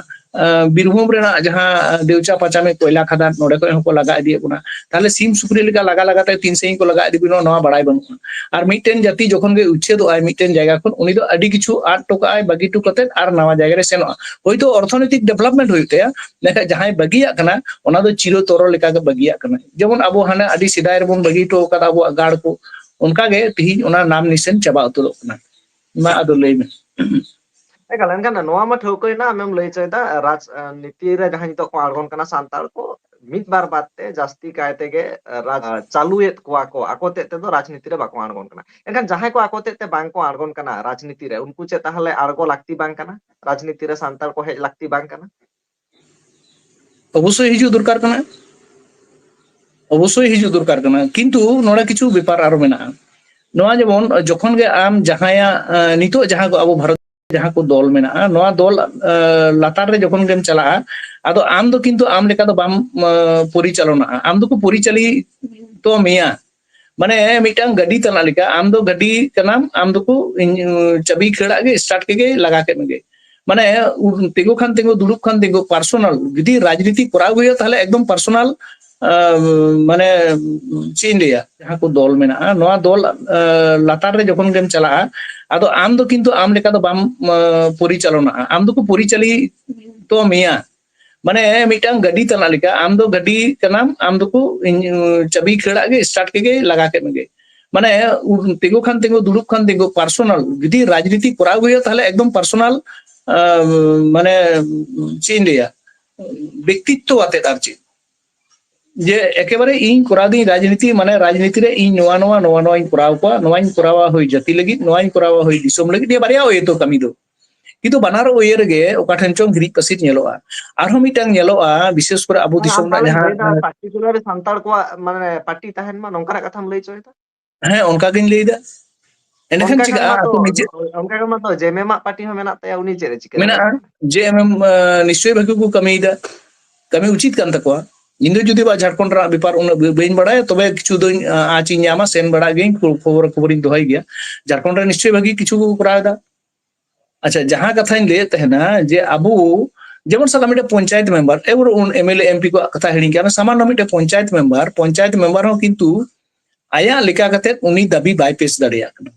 ᱵᱤᱨᱵᱷᱩᱢ ᱨᱮᱱᱟᱜ ᱡᱟᱦᱟᱸ ᱫᱮᱣᱪᱟ ᱯᱟᱪᱟᱢᱤ ᱠᱚᱭᱞᱟ ᱠᱷᱟᱫᱟᱱ, ᱱᱚᱰᱮ ᱠᱷᱚᱱ ᱦᱚᱸᱠᱚ ᱞᱟᱜᱟ ᱤᱫᱤᱭᱮᱫ ᱵᱚᱱᱟ᱾ ᱛᱟᱦᱞᱮ ᱥᱤᱢ ᱥᱩᱠᱨᱤ ᱞᱮᱠᱟ ᱞᱟᱜᱟ ᱞᱟᱜᱟ ᱛᱮ ᱛᱤᱱ ᱥᱟᱺᱜᱤᱧ ᱠᱚ ᱞᱟᱜᱟ ᱤᱫᱤ ᱵᱚᱱᱟ, ᱱᱚᱣᱟ ᱵᱟᱲᱟᱭ ᱵᱟᱹᱱᱩᱜᱼᱟ᱾ ᱟᱨ ᱢᱤᱫᱴᱮᱱ ᱡᱟᱹᱛᱤ ᱡᱚᱠᱷᱚᱱ ᱜᱮ ᱩᱪᱪᱷᱮᱫᱚᱜ ᱟᱭ ᱢᱤᱫᱴᱮᱱ ᱡᱟᱭᱜᱟ ᱠᱷᱚᱱ, ᱩᱱᱤ ᱫᱚ ᱟᱹᱰᱤ ᱠᱤᱪᱷᱩ ᱟᱫ ᱦᱚᱴᱚ ᱠᱟᱜᱼᱟᱭ, ᱵᱟᱹᱜᱤ ᱦᱚᱴᱚ ᱠᱟᱛᱮ ᱟᱨ ᱱᱟᱣᱟ ᱡᱟᱭᱜᱟ ᱨᱮ ᱥᱮᱱᱚᱜᱼᱟ᱾ ᱦᱳᱭᱛᱳ ᱚᱨᱛᱷᱚᱱᱳᱭᱛᱤᱠ development ᱦᱩᱭᱩᱜ ᱛᱟᱭᱟ, ᱢᱮᱱᱠᱷᱟᱱ ᱡᱟᱦᱟᱸᱭ ᱵᱟᱹᱜᱤᱭᱟᱜ ᱠᱟᱱᱟ, ᱚᱱᱟ ᱫᱚ ᱪᱤᱨᱚᱛᱚᱨᱚ ᱞᱮᱠᱟ ᱜᱮ ᱵᱟᱹᱜᱤᱭᱟᱜ ᱠᱟᱱᱟ᱾ ᱡᱮᱢᱚᱱ ᱟᱵᱚ ᱦᱟᱱᱮ ᱟᱹᱰᱤ ᱥᱮᱫᱟᱭ ᱨᱮᱵᱚᱱ ᱵᱟᱹᱜᱤ ᱦᱚᱴᱚ ᱟᱠᱟᱫᱟ ᱟᱵᱚᱣᱟᱜ ᱜᱟᱲ ᱠᱚ, ᱚᱱᱠᱟ ᱜᱮ ᱛᱤᱦᱤᱧ ᱚᱱᱟ ᱱᱟᱢ ᱱᱤᱥᱟᱱ ᱪᱟᱵᱟ ᱩᱛᱟᱹᱨᱚᱜ ᱠᱟᱱᱟ᱾ ᱢᱟ ᱟᱫᱚ ᱞᱟᱹᱭ ᱢᱮ᱾ ᱮᱠᱟᱞ, ᱮᱱᱠᱷᱟᱱ ᱱᱚᱣᱟ ᱢᱟ ᱴᱷᱟᱹᱣᱠᱟᱹᱭᱮᱱᱟ, ᱟᱢᱮᱢ ᱞᱟᱹᱭ ᱦᱚᱪᱚᱭᱮᱫᱟ ᱨᱟᱡᱽᱱᱤᱛᱤ ᱨᱮ ᱡᱟᱦᱟᱸᱭ ᱱᱤᱛᱚᱜ ᱠᱚ ᱟᱬᱜᱚᱱ ᱠᱟᱱᱟ ᱥᱟᱱᱛᱟᱲ ᱠᱚ, ᱢᱤᱫ ᱵᱟᱨ ᱵᱟᱫ ᱛᱮ ᱡᱟᱹᱥᱛᱤ ᱠᱟᱭ ᱛᱮᱜᱮ ᱨᱟᱡᱽ ᱪᱟᱹᱞᱩᱭᱮᱫ ᱠᱚᱣᱟ ᱠᱚ, ᱟᱠᱚ ᱛᱮᱫ ᱛᱮᱫᱚ ᱨᱟᱡᱽᱱᱤᱛᱤ ᱨᱮ ᱵᱟᱠᱚ ᱟᱬᱜᱚᱱ ᱠᱟᱱᱟ᱾ ᱮᱱᱠᱷᱟᱱ ᱡᱟᱦᱟᱸᱭ ᱠᱚ ᱟᱠᱚ ᱛᱮᱫ ᱛᱮ ᱵᱟᱝ ᱠᱚ ᱟᱬᱜᱚᱱ ᱠᱟᱱᱟ ᱨᱟᱡᱽᱱᱤᱛᱤ ᱨᱮ, ᱩᱱᱠᱩ ᱪᱮᱫ ᱛᱟᱦᱚᱞᱮ ᱟᱬᱜᱚ ᱞᱟᱹᱠᱛᱤ ᱵᱟᱝ ᱠᱟᱱᱟ? ᱨᱟᱡᱽᱱᱤᱛᱤ ᱨᱮ ᱥᱟᱱᱛᱟᱲ ᱠᱚ ᱦᱮᱡ ᱞᱟᱹᱠᱛᱤ ᱵᱟᱝ ᱠᱟᱱᱟ? ᱚᱵᱚᱥᱥᱳᱭ ᱦᱤᱡᱩᱜ ᱫᱚᱨᱠᱟᱨ ᱠᱟᱱᱟ, ᱚᱵᱚᱥᱥᱳᱭ ᱦᱤᱡᱩᱜ ᱫᱚᱨᱠᱟᱨ ᱠᱟᱱᱟ, ᱠᱤᱱᱛᱩ ᱱᱚᱰᱮ ᱠᱤᱪᱷᱩ ᱵᱮᱯᱟᱨ ᱟᱨᱚ ᱢᱮᱱᱟᱜᱼᱟ᱾ ᱱᱚᱣᱟ ᱡᱮᱢᱚᱱ ᱡᱚᱠᱷᱚᱱ ᱜᱮ ᱟᱢ ᱡᱟᱦᱟᱸᱭᱟᱜ, ᱮᱸ, ᱱᱤᱛᱚᱜ ᱡᱟᱦᱟᱸ ᱠᱚ ᱟᱵᱚ ᱵᱷᱟᱨᱚᱛ ᱡᱟᱦᱟᱸ ᱠᱚ ᱫᱚᱞ ᱢᱮᱱᱟᱜᱼᱟ, ᱱᱚᱣᱟ ᱫᱚᱞ, ᱮᱸ, ᱞᱟᱛᱟᱨ ᱨᱮ ᱡᱚᱠᱷᱚᱱ ᱜᱮᱢ ᱪᱟᱞᱟᱜᱼᱟ, ᱟᱫᱚ ᱟᱢ ᱫᱚ ᱠᱤᱱᱛᱩ ᱟᱢ ᱞᱮᱠᱟ ᱫᱚ ᱵᱟᱢ, ᱮᱸ, ᱯᱚᱨᱤᱪᱟᱞᱚᱱᱟᱜᱼᱟ, ᱟᱢ ᱫᱚᱠᱚ ᱯᱚᱨᱤᱪᱟᱞᱤᱛᱚ ᱢᱮᱭᱟ᱾ ᱢᱟᱱᱮ ᱢᱤᱫᱴᱟᱝ ᱜᱟᱹᱰᱤ ᱛᱟᱱᱟᱜ ᱞᱮᱠᱟ, ᱟᱢ ᱫᱚ ᱜᱟᱹᱰᱤ ᱠᱟᱱᱟᱢ, ᱟᱢ ᱫᱚᱠᱚ ᱤᱧ, ᱪᱟᱹᱵᱤ ᱠᱷᱟᱹᱲᱟᱜ ᱜᱮ, start ᱠᱮᱫ ᱜᱮ, ᱞᱟᱜᱟ ᱠᱮᱫ ᱢᱮᱜᱮ᱾ ᱢᱟᱱᱮ ᱩ-, ᱛᱤᱸᱜᱩ ᱠᱷᱟᱱ ᱛᱤᱸᱜᱩ, ᱫᱩᱲᱩᱵ ᱠᱷᱟᱱ ᱫᱩᱲᱩᱵ, personal᱾ ᱡᱩᱫᱤ ᱨᱟᱡᱽᱱᱤᱛᱤ ᱠᱚᱨᱟᱣ ᱜᱮ ᱦᱩᱭᱩᱜᱼᱟ, ᱛᱟᱦᱞᱮ ᱮᱠᱫᱚᱢ personal, ᱟᱸ, ᱢᱟᱱᱮ ᱪᱮᱫ ᱤᱧ ᱞᱟᱹᱭᱟ, ᱡᱟᱦᱟᱸ ᱠᱚ ᱫᱚᱞ ᱢᱮᱱᱟᱜᱼᱟ, ᱱᱚᱣᱟ ᱫᱚᱞ, ᱟᱸ, ᱞᱟᱛᱟᱨ ᱨᱮ ᱡᱚᱠᱷᱚᱱ ᱜᱮᱢ ᱪᱟᱞᱟᱜᱼᱟ, ᱟᱫᱚ ᱟᱢ ᱫᱚ ᱠᱤᱱᱛᱩ ᱟᱢ ᱞᱮᱠᱟ ᱫᱚ ᱵᱟᱢ, ᱟᱸ, ᱯᱚᱨᱤᱪᱟᱞᱚᱱᱟᱜᱼᱟ, ᱟᱢ ᱫᱚᱠᱚ ᱯᱚᱨᱤᱪᱟᱞᱤᱛᱚ ᱢᱮᱭᱟ᱾ ᱢᱟᱱᱮ ᱢᱤᱫᱴᱟᱝ ᱜᱟᱹᱰᱤ ᱛᱟᱱᱟᱜ ᱞᱮᱠᱟ, ᱟᱢ ᱫᱚ ᱜᱟᱹᱰᱤ ᱠᱟᱱᱟᱢ, ᱟᱢ ᱫᱚᱠᱚ ᱤᱧ, ᱪᱟᱹᱵᱤ ᱠᱷᱟᱹᱲᱟᱜ ᱜᱮ, start ᱠᱮᱫ ᱜᱮ, ᱞᱟᱜᱟ ᱠᱮᱫ ᱢᱮᱜᱮ᱾ ᱢᱟᱱᱮ ᱩ-, ᱛᱤᱸᱜᱩ ᱠᱷᱟᱱ ᱛᱤᱸᱜᱩ, ᱫᱩᱲᱩᱵ ᱠᱷᱟᱱ ᱫᱩᱲᱩᱵ, personal᱾ ᱡᱩᱫᱤ ᱨᱟᱡᱽᱱᱤᱛᱤ ᱠᱚᱨᱟᱣ ᱜᱮ ᱦᱩᱭᱩᱜᱼᱟ, ᱛᱟᱦᱞᱮ ᱮᱠᱫᱚᱢ personal, ᱟᱸ, ᱢᱟᱱᱮ ᱪᱮᱫ ᱤᱧ ᱞᱟᱹᱭᱟ, ᱵᱮᱠᱛᱤᱛᱛᱚ ᱟᱛᱮᱫ ᱟᱨ ᱪᱮᱫ, ᱡᱮ ᱮᱠᱮᱵᱟᱨᱮ ᱤᱧ ᱠᱚᱨᱟᱣ ᱫᱟᱹᱧ ᱨᱟᱡᱽᱱᱤᱛᱤ, ᱢᱟᱱᱮ ᱨᱟᱡᱽᱱᱤᱛᱤ ᱨᱮ ᱤᱧ ᱱᱚᱣᱟ, ᱱᱚᱣᱟ, ᱱᱚᱣᱟ, ᱱᱚᱣᱟᱧ ᱠᱚᱨᱟᱣ ᱠᱚᱣᱟ, ᱱᱚᱣᱟᱧ ᱠᱚᱨᱟᱣᱟ ᱦᱩᱭ ᱡᱟᱹᱛᱤ ᱞᱟᱹᱜᱤᱫ, ᱱᱚᱣᱟᱧ ᱠᱚᱨᱟᱣᱟ ᱦᱩᱭ ᱫᱤᱥᱚᱢ ᱞᱟᱹᱜᱤᱫ, ᱱᱤᱭᱟᱹ ᱵᱟᱨᱭᱟ ᱳᱭᱮ ᱛᱚ ᱠᱟᱹᱢᱤ ᱫᱚ᱾ ᱠᱤᱱᱛᱩ ᱵᱟᱱᱟᱨ ᱳᱭᱮ ᱨᱮᱜᱮ ᱚᱠᱟ ᱴᱷᱮᱱ ᱪᱚᱝ ᱦᱤᱨᱤᱡ ᱯᱟᱹᱥᱤᱨ ᱧᱮᱞᱚᱜᱼᱟ᱾ ᱟᱨᱦᱚᱸ ᱢᱤᱫᱴᱟᱝ ᱧᱮᱞᱚᱜᱼᱟ, ᱵᱤᱥᱮᱥ ᱠᱚᱨᱮ ᱟᱵᱚ ᱫᱤᱥᱚᱢ ᱨᱮᱱᱟᱜ ᱡᱟᱦᱟᱸ, particular ᱥᱟᱱᱛᱟᱲ ᱠᱚᱣᱟᱜ ᱢᱟᱱᱮ ᱯᱟᱨᱴᱤ ᱛᱟᱦᱮᱱ ᱢᱟ, ᱱᱚᱝᱠᱟᱱᱟᱜ ᱠᱟᱛᱷᱟᱢ ᱞᱟᱹᱭ ᱦᱚᱪᱚᱭᱮᱫᱟ? ᱦᱮᱸ, ᱚᱱᱠᱟ ᱜᱤᱧ ᱞᱟᱹᱭᱫᱟ᱾ ᱮᱸᱰᱮᱠᱷᱟᱱ ᱚᱱᱠᱟ ᱜᱮ ᱪᱤᱠᱟᱹᱜᱼᱟ? ᱢᱟᱛᱚ ᱟᱠᱚ ᱱᱤᱡᱮ ᱚᱱᱠᱟ ᱜᱮ ᱢᱟᱛᱚ ᱡᱮᱢᱮᱢᱟᱜ ᱯᱟᱨᱴᱤ ᱦᱚᱸ ᱢᱮᱱᱟᱜ ᱛᱟᱭᱟ, ᱩᱱᱤ ᱪᱮᱫ ᱮ ᱪᱤᱠᱟᱹ ᱢᱮᱱᱟᱜᱼᱟ᱾ ᱫᱟᱲᱮᱭᱟᱜᱼᱟ? ᱡᱮ ᱮᱢ ᱮᱢ, ᱟᱸ, ᱱᱤᱥᱪᱚᱭ ᱵᱷᱟᱹᱜᱤ ᱠᱚ ᱠᱟᱹᱢᱤᱭᱮᱫᱟ, ᱠᱟᱹᱢᱤ ᱩᱪᱤᱛ ᱠᱟᱱ ᱛᱟᱠᱚᱣᱟ᱾ ᱤᱧ ᱫᱚ ᱡᱩᱫᱤ ᱵᱟ ᱡᱷᱟᱲᱠᱷᱚᱸᱰ ᱨᱮᱱᱟᱜ ᱵᱮᱯᱟᱨ ᱩᱱᱟᱹᱜ ᱵᱟᱹ- ᱵᱟᱹᱧ ᱵᱟᱲᱟᱭᱟ, ᱛᱚᱵᱮ ᱠᱤᱪᱷᱩ ᱫᱚᱧ, ᱟᱸ, ᱟᱸᱪ ᱤᱧ ᱧᱟᱢᱟ, ᱥᱮᱱ ᱵᱟᱲᱟᱜ ᱜᱤᱭᱟᱹᱧ, ᱠᱷᱚ- ᱠᱷᱚᱵᱚᱨ ᱠᱷᱚᱵᱚᱨᱤᱧ ᱫᱚᱦᱚᱭ ᱜᱮᱭᱟ᱾ ᱡᱷᱟᱲᱠᱷᱚᱸᱰ ᱨᱮ ᱱᱤᱥᱪᱚᱭ ᱵᱷᱟᱹᱜᱤ ᱠᱤᱪᱷᱩ ᱠᱚ ᱠᱚᱨᱟᱣ ᱮᱫᱟ᱾ ᱟᱪᱪᱷᱟ, ᱡᱟᱦᱟᱸ ᱠᱟᱛᱷᱟᱧ ᱞᱟᱹᱭᱮᱫ ᱛᱟᱦᱮᱱᱟ ᱡᱮ ᱟᱵᱚ ᱡᱮᱢᱚᱱ ᱥᱟᱵ ᱠᱟᱜ ᱢᱤᱫᱴᱮᱱ ᱯᱚᱧᱪᱟᱭᱮᱛ ᱢᱮᱢᱵᱟᱨ, ᱮᱵᱚᱨ ᱩᱱ M L A, M P ᱠᱚᱣᱟᱜ ᱠᱟᱛᱷᱟ ᱦᱤᱲᱤᱧ ᱠᱟᱜ ᱢᱮ, ᱥᱟᱢᱟᱱᱱᱚ ᱢᱤᱫᱴᱮᱱ ᱯᱚᱧᱪᱟᱭᱮᱛ ᱢᱮᱢᱵᱟᱨ, ᱯᱚᱧᱪᱟᱭᱮᱛ ᱢᱮᱢᱵᱟᱨ ᱦᱚᱸ ᱠᱤᱱᱛᱩ ᱟᱭᱟᱜ ᱞᱮᱠᱟ ᱠᱟᱛᱮ ᱩᱱᱤ ᱫᱟᱹᱵᱤ ᱵᱟᱭ ᱯᱮᱥ ᱫᱟᱲᱮᱭᱟᱜ ᱠᱟᱱᱟ᱾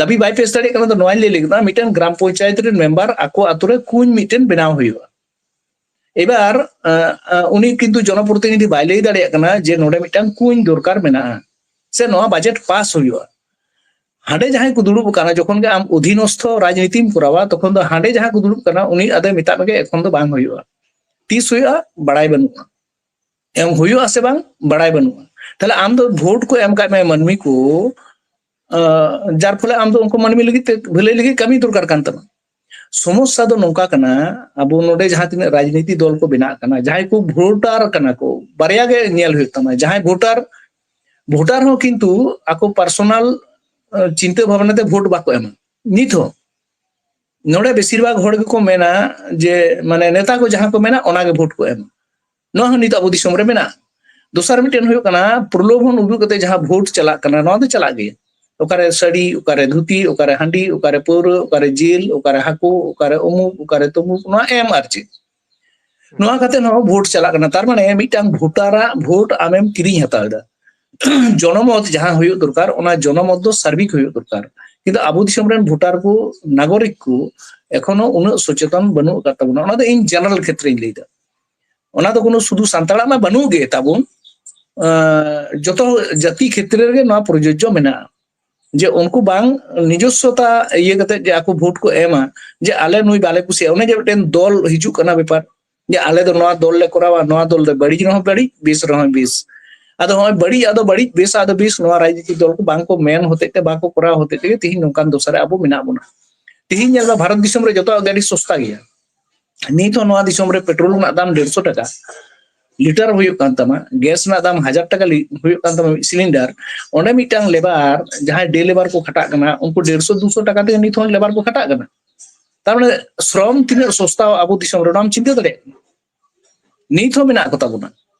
ᱫᱟᱹᱵᱤ ᱵᱟᱭ ᱯᱮᱥ ᱫᱟᱲᱮᱭᱟᱜ ᱠᱟᱱᱟ ᱫᱚ ᱱᱚᱣᱟᱧ ᱞᱟᱹᱭ ᱞᱟᱹᱜᱤᱫ, ᱢᱤᱫᱴᱮᱱ ᱜᱨᱟᱢ ᱯᱚᱧᱪᱟᱭᱮᱛ ᱨᱮᱱ ᱢᱮᱢᱵᱟᱨ ᱟᱠᱚ ᱟᱛᱳ ᱨᱮ ᱠᱩᱧ ᱢᱤᱫᱴᱮᱱ ᱵᱮᱱᱟᱣ ᱦᱩᱭᱩᱜᱼᱟ᱾ ᱮᱵᱟᱨ, ᱟᱸ, ᱟᱸ, ᱩᱱᱤ ᱠᱤᱱᱛᱩ ᱡᱚᱱᱚᱯᱨᱚᱛᱤᱱᱤᱫᱷᱤ ᱵᱟᱭ ᱞᱟᱹᱭ ᱫᱟᱲᱮᱭᱟᱜ ᱠᱟᱱᱟ ᱡᱮ ᱱᱚᱰᱮ ᱢᱤᱫᱴᱟᱝ ᱠᱩᱧ ᱫᱚᱨᱠᱟᱨ ᱢᱮᱱᱟᱜᱼᱟ ᱥᱮ ᱱᱚᱣᱟ ᱵᱟᱡᱮᱴ ᱯᱟᱥ ᱦᱩᱭᱩᱜᱼᱟ᱾ ᱦᱟᱸᱰᱮ ᱡᱟᱦᱟᱸᱭ ᱠᱚ ᱫᱩᱲᱩᱵ ᱟᱠᱟᱱᱟ, ᱡᱚᱠᱷᱚᱱ ᱜᱮ ᱟᱢ ᱚᱫᱷᱤᱱᱚᱥᱛᱷᱚ ᱨᱟᱡᱽᱱᱤᱛᱤᱢ ᱠᱚᱨᱟᱣᱟ, ᱛᱚᱠᱷᱚᱱ ᱫᱚ ᱦᱟᱸᱰᱮ ᱡᱟᱦᱟᱸ ᱠᱚ ᱫᱩᱲᱩᱵ ᱠᱟᱱᱟ, ᱩᱱᱤ ᱟᱫᱚᱭ ᱢᱮᱛᱟᱜ ᱢᱮᱜᱮ, ᱮᱠᱷᱚᱱ ᱫᱚ ᱵᱟᱝ ᱦᱩᱭᱩᱜᱼᱟ᱾ ᱛᱤᱥ ᱦᱩᱭᱩᱜᱼᱟ, ᱵᱟᱲᱟᱭ ᱵᱟᱹᱱᱩᱜᱼᱟ᱾ ᱮᱢ ᱦᱩᱭᱩᱜᱼᱟ ᱥᱮ ᱵᱟᱝ, ᱵᱟᱲᱟᱭ ᱵᱟᱹᱱᱩᱜᱼᱟ᱾ ᱛᱟᱦᱞᱮ ᱟᱢ ᱫᱚ ᱵᱷᱳᱴ ᱠᱚ ᱮᱢ ᱠᱟᱜ ᱢᱮ ᱢᱟᱹᱱᱢᱤ ᱠᱚ, ᱟᱸ, ᱡᱟᱨ ᱯᱷᱚᱞᱮ ᱟᱢ ᱫᱚ ᱩᱱᱠᱩ ᱢᱟᱹᱱᱢᱤ ᱞᱟᱹᱜᱤᱫ ᱛᱮ ᱵᱷᱟᱹᱞᱟᱹᱭ ᱞᱟᱹᱜᱤᱫ ᱠᱟᱹᱢᱤ ᱫᱚᱨᱠᱟᱨ ᱠᱟᱱ ᱛᱟᱢᱟ᱾ ᱥᱚᱢᱚᱥᱥᱟ ᱫᱚ ᱱᱚᱝᱠᱟ ᱠᱟᱱᱟ, ᱟᱵᱚ ᱱᱚᱰᱮ ᱡᱟᱦᱟᱸ ᱛᱤᱱᱟᱹᱜ ᱨᱟᱡᱽᱱᱤᱛᱤ ᱫᱚᱞ ᱠᱚ ᱵᱮᱱᱟᱜ ᱠᱟᱱᱟ, ᱡᱟᱦᱟᱸᱭ ᱠᱚ ᱵᱷᱳᱴᱟᱨ ᱠᱟᱱᱟ ᱠᱚ, ᱵᱟᱨᱭᱟ ᱜᱮ ᱧᱮᱞ ᱦᱩᱭᱩᱜ ᱛᱟᱢᱟ᱾ ᱡᱟᱦᱟᱸᱭ ᱵᱷᱳᱴᱟᱨ, ᱵᱷᱳᱴᱟᱨ ᱦᱚᱸ ᱠᱤᱱᱛᱩ ᱟᱠᱚ ᱯᱟᱨᱥᱚᱱᱟᱞ, ᱟᱸ, ᱪᱤᱱᱛᱟᱹ ᱵᱷᱟᱵᱽᱱᱟ ᱛᱮ ᱵᱷᱳᱴ ᱵᱟᱠᱚ ᱮᱢᱟ᱾ ᱱᱤᱛ ᱦᱚᱸ ᱱᱚᱰᱮ ᱵᱮᱥᱤᱨ ᱵᱷᱟᱜᱽ ᱦᱚᱲ ᱜᱮᱠᱚ ᱢᱮᱱᱟ ᱡᱮ, ᱢᱟᱱᱮ, ᱱᱮᱛᱟ ᱠᱚ ᱡᱟᱦᱟᱸ ᱠᱚ ᱢᱮᱱᱟ, ᱚᱱᱟ ᱜᱮ ᱵᱷᱳᱴ ᱠᱚ ᱮᱢᱟ᱾ ᱱᱚᱣᱟ ᱦᱚᱸ ᱱᱤᱛ ᱟᱵᱚ ᱫᱤᱥᱚᱢ ᱨᱮ ᱢᱮᱱᱟᱜᱼᱟ᱾ ᱫᱚᱥᱟᱨ ᱢᱤᱫᱴᱮᱱ ᱦᱩᱭᱩᱜ ᱠᱟᱱᱟ, ᱯᱨᱚᱞᱳᱵᱷᱚᱱ ᱩᱫᱩᱜ ᱠᱟᱛᱮ ᱡᱟᱦᱟᱸ ᱵᱷᱳᱴ ᱪᱟᱞᱟᱜ ᱠᱟᱱᱟ, ᱱᱚᱣᱟ ᱫᱚ ᱪᱟᱞᱟᱜ ᱜᱮᱭᱟ᱾ ᱚᱠᱟᱨᱮ ᱥᱟᱹᱲᱤ, ᱚᱠᱟᱨᱮ ᱫᱷᱩᱛᱤ, ᱚᱠᱟᱨᱮ ᱦᱟᱺᱰᱤ, ᱚᱠᱟᱨᱮ ᱯᱟᱹᱣᱨᱟᱹ, ᱚᱠᱟᱨᱮ ᱡᱤᱞ, ᱚᱠᱟᱨᱮ ᱦᱟᱹᱠᱩ, ᱚᱠᱟᱨᱮ ᱚᱢᱩᱠ, ᱚᱠᱟᱨᱮ ᱛᱚᱢᱩᱠ, ᱱᱚᱣᱟ ᱮᱢ ᱟᱨ ᱪᱮᱫ᱾ ᱱᱚᱣᱟ ᱠᱟᱛᱮ ᱦᱚᱸ ᱵᱷᱳᱴ ᱪᱟᱞᱟᱜ ᱠᱟᱱᱟ᱾ ᱛᱟᱨ ᱢᱟᱱᱮ ᱢᱤᱫᱴᱟᱝ ᱵᱷᱳᱴᱟᱨᱟᱜ ᱵᱷᱳᱴ ᱟᱢᱮᱢ ᱠᱤᱨᱤᱧ ᱦᱟᱛᱟᱣ ᱮᱫᱟ᱾ ᱡᱚᱱᱚᱢᱚᱛ ᱡᱟᱦᱟᱸ ᱦᱩᱭᱩᱜ ᱫᱚᱨᱠᱟᱨ, ᱚᱱᱟ ᱡᱚᱱᱚᱢᱚᱛ ᱫᱚ ᱥᱟᱨᱵᱤᱠ ᱦᱩᱭᱩᱜ ᱫᱚᱨᱠᱟᱨ᱾ ᱠᱤᱱᱛᱩ ᱟᱵᱚ ᱫᱤᱥᱚᱢ ᱨᱮᱱ ᱵᱷᱳᱴᱟᱨ ᱠᱚ, ᱱᱟᱜᱚᱨᱤᱠ ᱠᱚ ᱮᱠᱷᱚᱱᱳ ᱩᱱᱟᱹᱜ ᱥᱚᱪᱮᱛᱚᱱ ᱵᱟᱹᱱᱩᱜ ᱟᱠᱟᱫ ᱛᱟᱵᱚᱱᱟ᱾ ᱚᱱᱟ ᱫᱚ ᱤᱧ ᱡᱮᱱᱟᱨᱟᱞ ᱠᱷᱮᱛᱨᱮᱧ ᱞᱟᱹᱭᱫᱟ᱾ ᱚᱱᱟ ᱫᱚ ᱠᱳᱱᱳ ᱥᱩᱫᱷᱩ ᱥᱟᱱᱛᱟᱲᱟᱜ ᱢᱟ ᱵᱟᱹᱱᱩᱜ ᱜᱮ ᱛᱟᱵᱚᱱ, ᱟᱸ, ᱡᱚᱛᱚ ᱡᱟᱹᱛᱤ ᱠᱷᱮᱛᱨᱮ ᱨᱮᱜᱮ ᱱᱚᱣᱟ ᱯᱨᱚᱡᱳᱡᱡᱚ ᱢᱮᱱᱟᱜᱼᱟ᱾ ᱡᱮ ᱩᱱᱠᱩ ᱵᱟᱝ ᱱᱤᱡᱚᱥᱥᱚᱛᱟ ᱤᱭᱟᱹ ᱠᱟᱛᱮ ᱡᱮ ᱟᱠᱚ ᱵᱷᱳᱴ ᱠᱚ ᱮᱢᱟ, ᱡᱮ ᱟᱞᱮ ᱱᱩᱭ ᱵᱟᱞᱮ ᱠᱩᱥᱤᱭᱟᱜᱼᱟ, ᱚᱱᱮ ᱡᱮ ᱢᱤᱫᱴᱮᱱ ᱫᱚᱞ ᱦᱤᱡᱩᱜ ᱠᱟᱱᱟ ᱵᱮᱯᱟᱨ, ᱡᱮ ᱟᱞᱮ ᱫᱚ ᱱᱚᱣᱟ ᱫᱚᱞ ᱞᱮ ᱠᱚᱨᱟᱣᱟ, ᱱᱚᱣᱟ ᱫᱚᱞ ᱫᱚ ᱵᱟᱹᱲᱤᱡ ᱨᱮᱦᱚᱸ ᱵᱟᱹᱲᱤᱡ, ᱵᱮᱥ ᱨᱮᱦᱚᱸ ᱵᱮᱥ᱾ ᱟᱫᱚ ᱦᱚᱸᱜᱼᱚᱭ ᱵᱟᱹᱲᱤᱡ ᱟᱫᱚ ᱵᱟᱹᱲᱤᱡ, ᱵᱮᱥ ᱟᱫᱚ ᱵᱮᱥ, ᱱᱚᱣᱟ ᱨᱟᱡᱽᱱᱤᱛᱤ ᱫᱚᱞ ᱠᱚ ᱵᱟᱝ ᱠᱚ ᱢᱮᱱ ᱦᱚᱛᱮᱡ ᱛᱮ, ᱵᱟᱠᱚ ᱠᱚᱨᱟᱣ ᱦᱚᱛᱮᱡ ᱛᱮᱜᱮ ᱛᱤᱦᱤᱧ ᱱᱚᱝᱠᱟᱱ ᱫᱚᱥᱟ ᱨᱮ ᱟᱵᱚ ᱢᱮᱱᱟᱜ ᱵᱚᱱᱟ᱾ ᱛᱤᱦᱤᱧ ᱧᱮᱞ ᱢᱮ, ᱵᱷᱟᱨᱚᱛ ᱫᱤᱥᱚᱢ ᱨᱮ ᱡᱚᱛᱚᱣᱟᱜ ᱜᱮ ᱟᱹᱰᱤ ᱥᱚᱥᱛᱟ ᱜᱮᱭᱟ᱾ ᱱᱤᱛ ᱦᱚᱸ ᱱᱚᱣᱟ ᱫᱤᱥᱚᱢ ᱨᱮ ᱯᱮᱴᱨᱳᱞ ᱨᱮᱱᱟᱜ ᱫᱟᱢ ᱰᱮᱲᱥᱚ ᱴᱟᱠᱟ᱾ ᱞᱤᱴᱟᱨ ᱦᱩᱭᱩᱜ ᱠᱟᱱ ᱛᱟᱢᱟ, ᱜᱮᱥ ᱨᱮᱱᱟᱜ ᱫᱟᱢ ᱦᱟᱡᱟᱨ ᱴᱟᱠᱟ ᱦᱩᱭᱩᱜ ᱠᱟᱱ ᱛᱟᱢᱟ ᱢᱤᱫ ᱥᱤᱞᱤᱱᱰᱟᱨ, ᱚᱸᱰᱮ ᱢᱤᱫᱴᱟᱝ ᱞᱮᱵᱟᱨ, ᱡᱟᱦᱟᱸᱭ ᱰᱮ ᱞᱮᱵᱟᱨ ᱠᱚ ᱠᱷᱟᱴᱟᱜ ᱠᱟᱱᱟ, ᱩᱱᱠᱩ ᱰᱮᱲᱥᱚ ᱫᱩᱥᱚ ᱴᱟᱠᱟ ᱛᱮᱜᱮ ᱱᱤᱛ ᱦᱚᱸ ᱞᱮᱵᱟᱨ ᱠᱚ ᱠᱷᱟᱴᱟᱜ ᱠᱟᱱᱟ᱾ ᱛᱟᱨ ᱢᱟᱱᱮ ᱥᱨᱚᱢ ᱛᱤᱱᱟᱹᱜ ᱥᱚᱥᱛᱟ ᱟᱵᱚ ᱫᱤᱥᱚᱢ ᱨᱮ, ᱚᱱᱟᱢ ᱪᱤᱱᱛᱟᱹ ᱫᱟᱲᱮᱭᱟᱜ ᱠᱟᱱᱟ? ᱱᱤᱛ ᱦᱚᱸ ᱢᱮᱱᱟᱜ ᱠᱚ ᱛᱟᱵᱚᱱᱟ,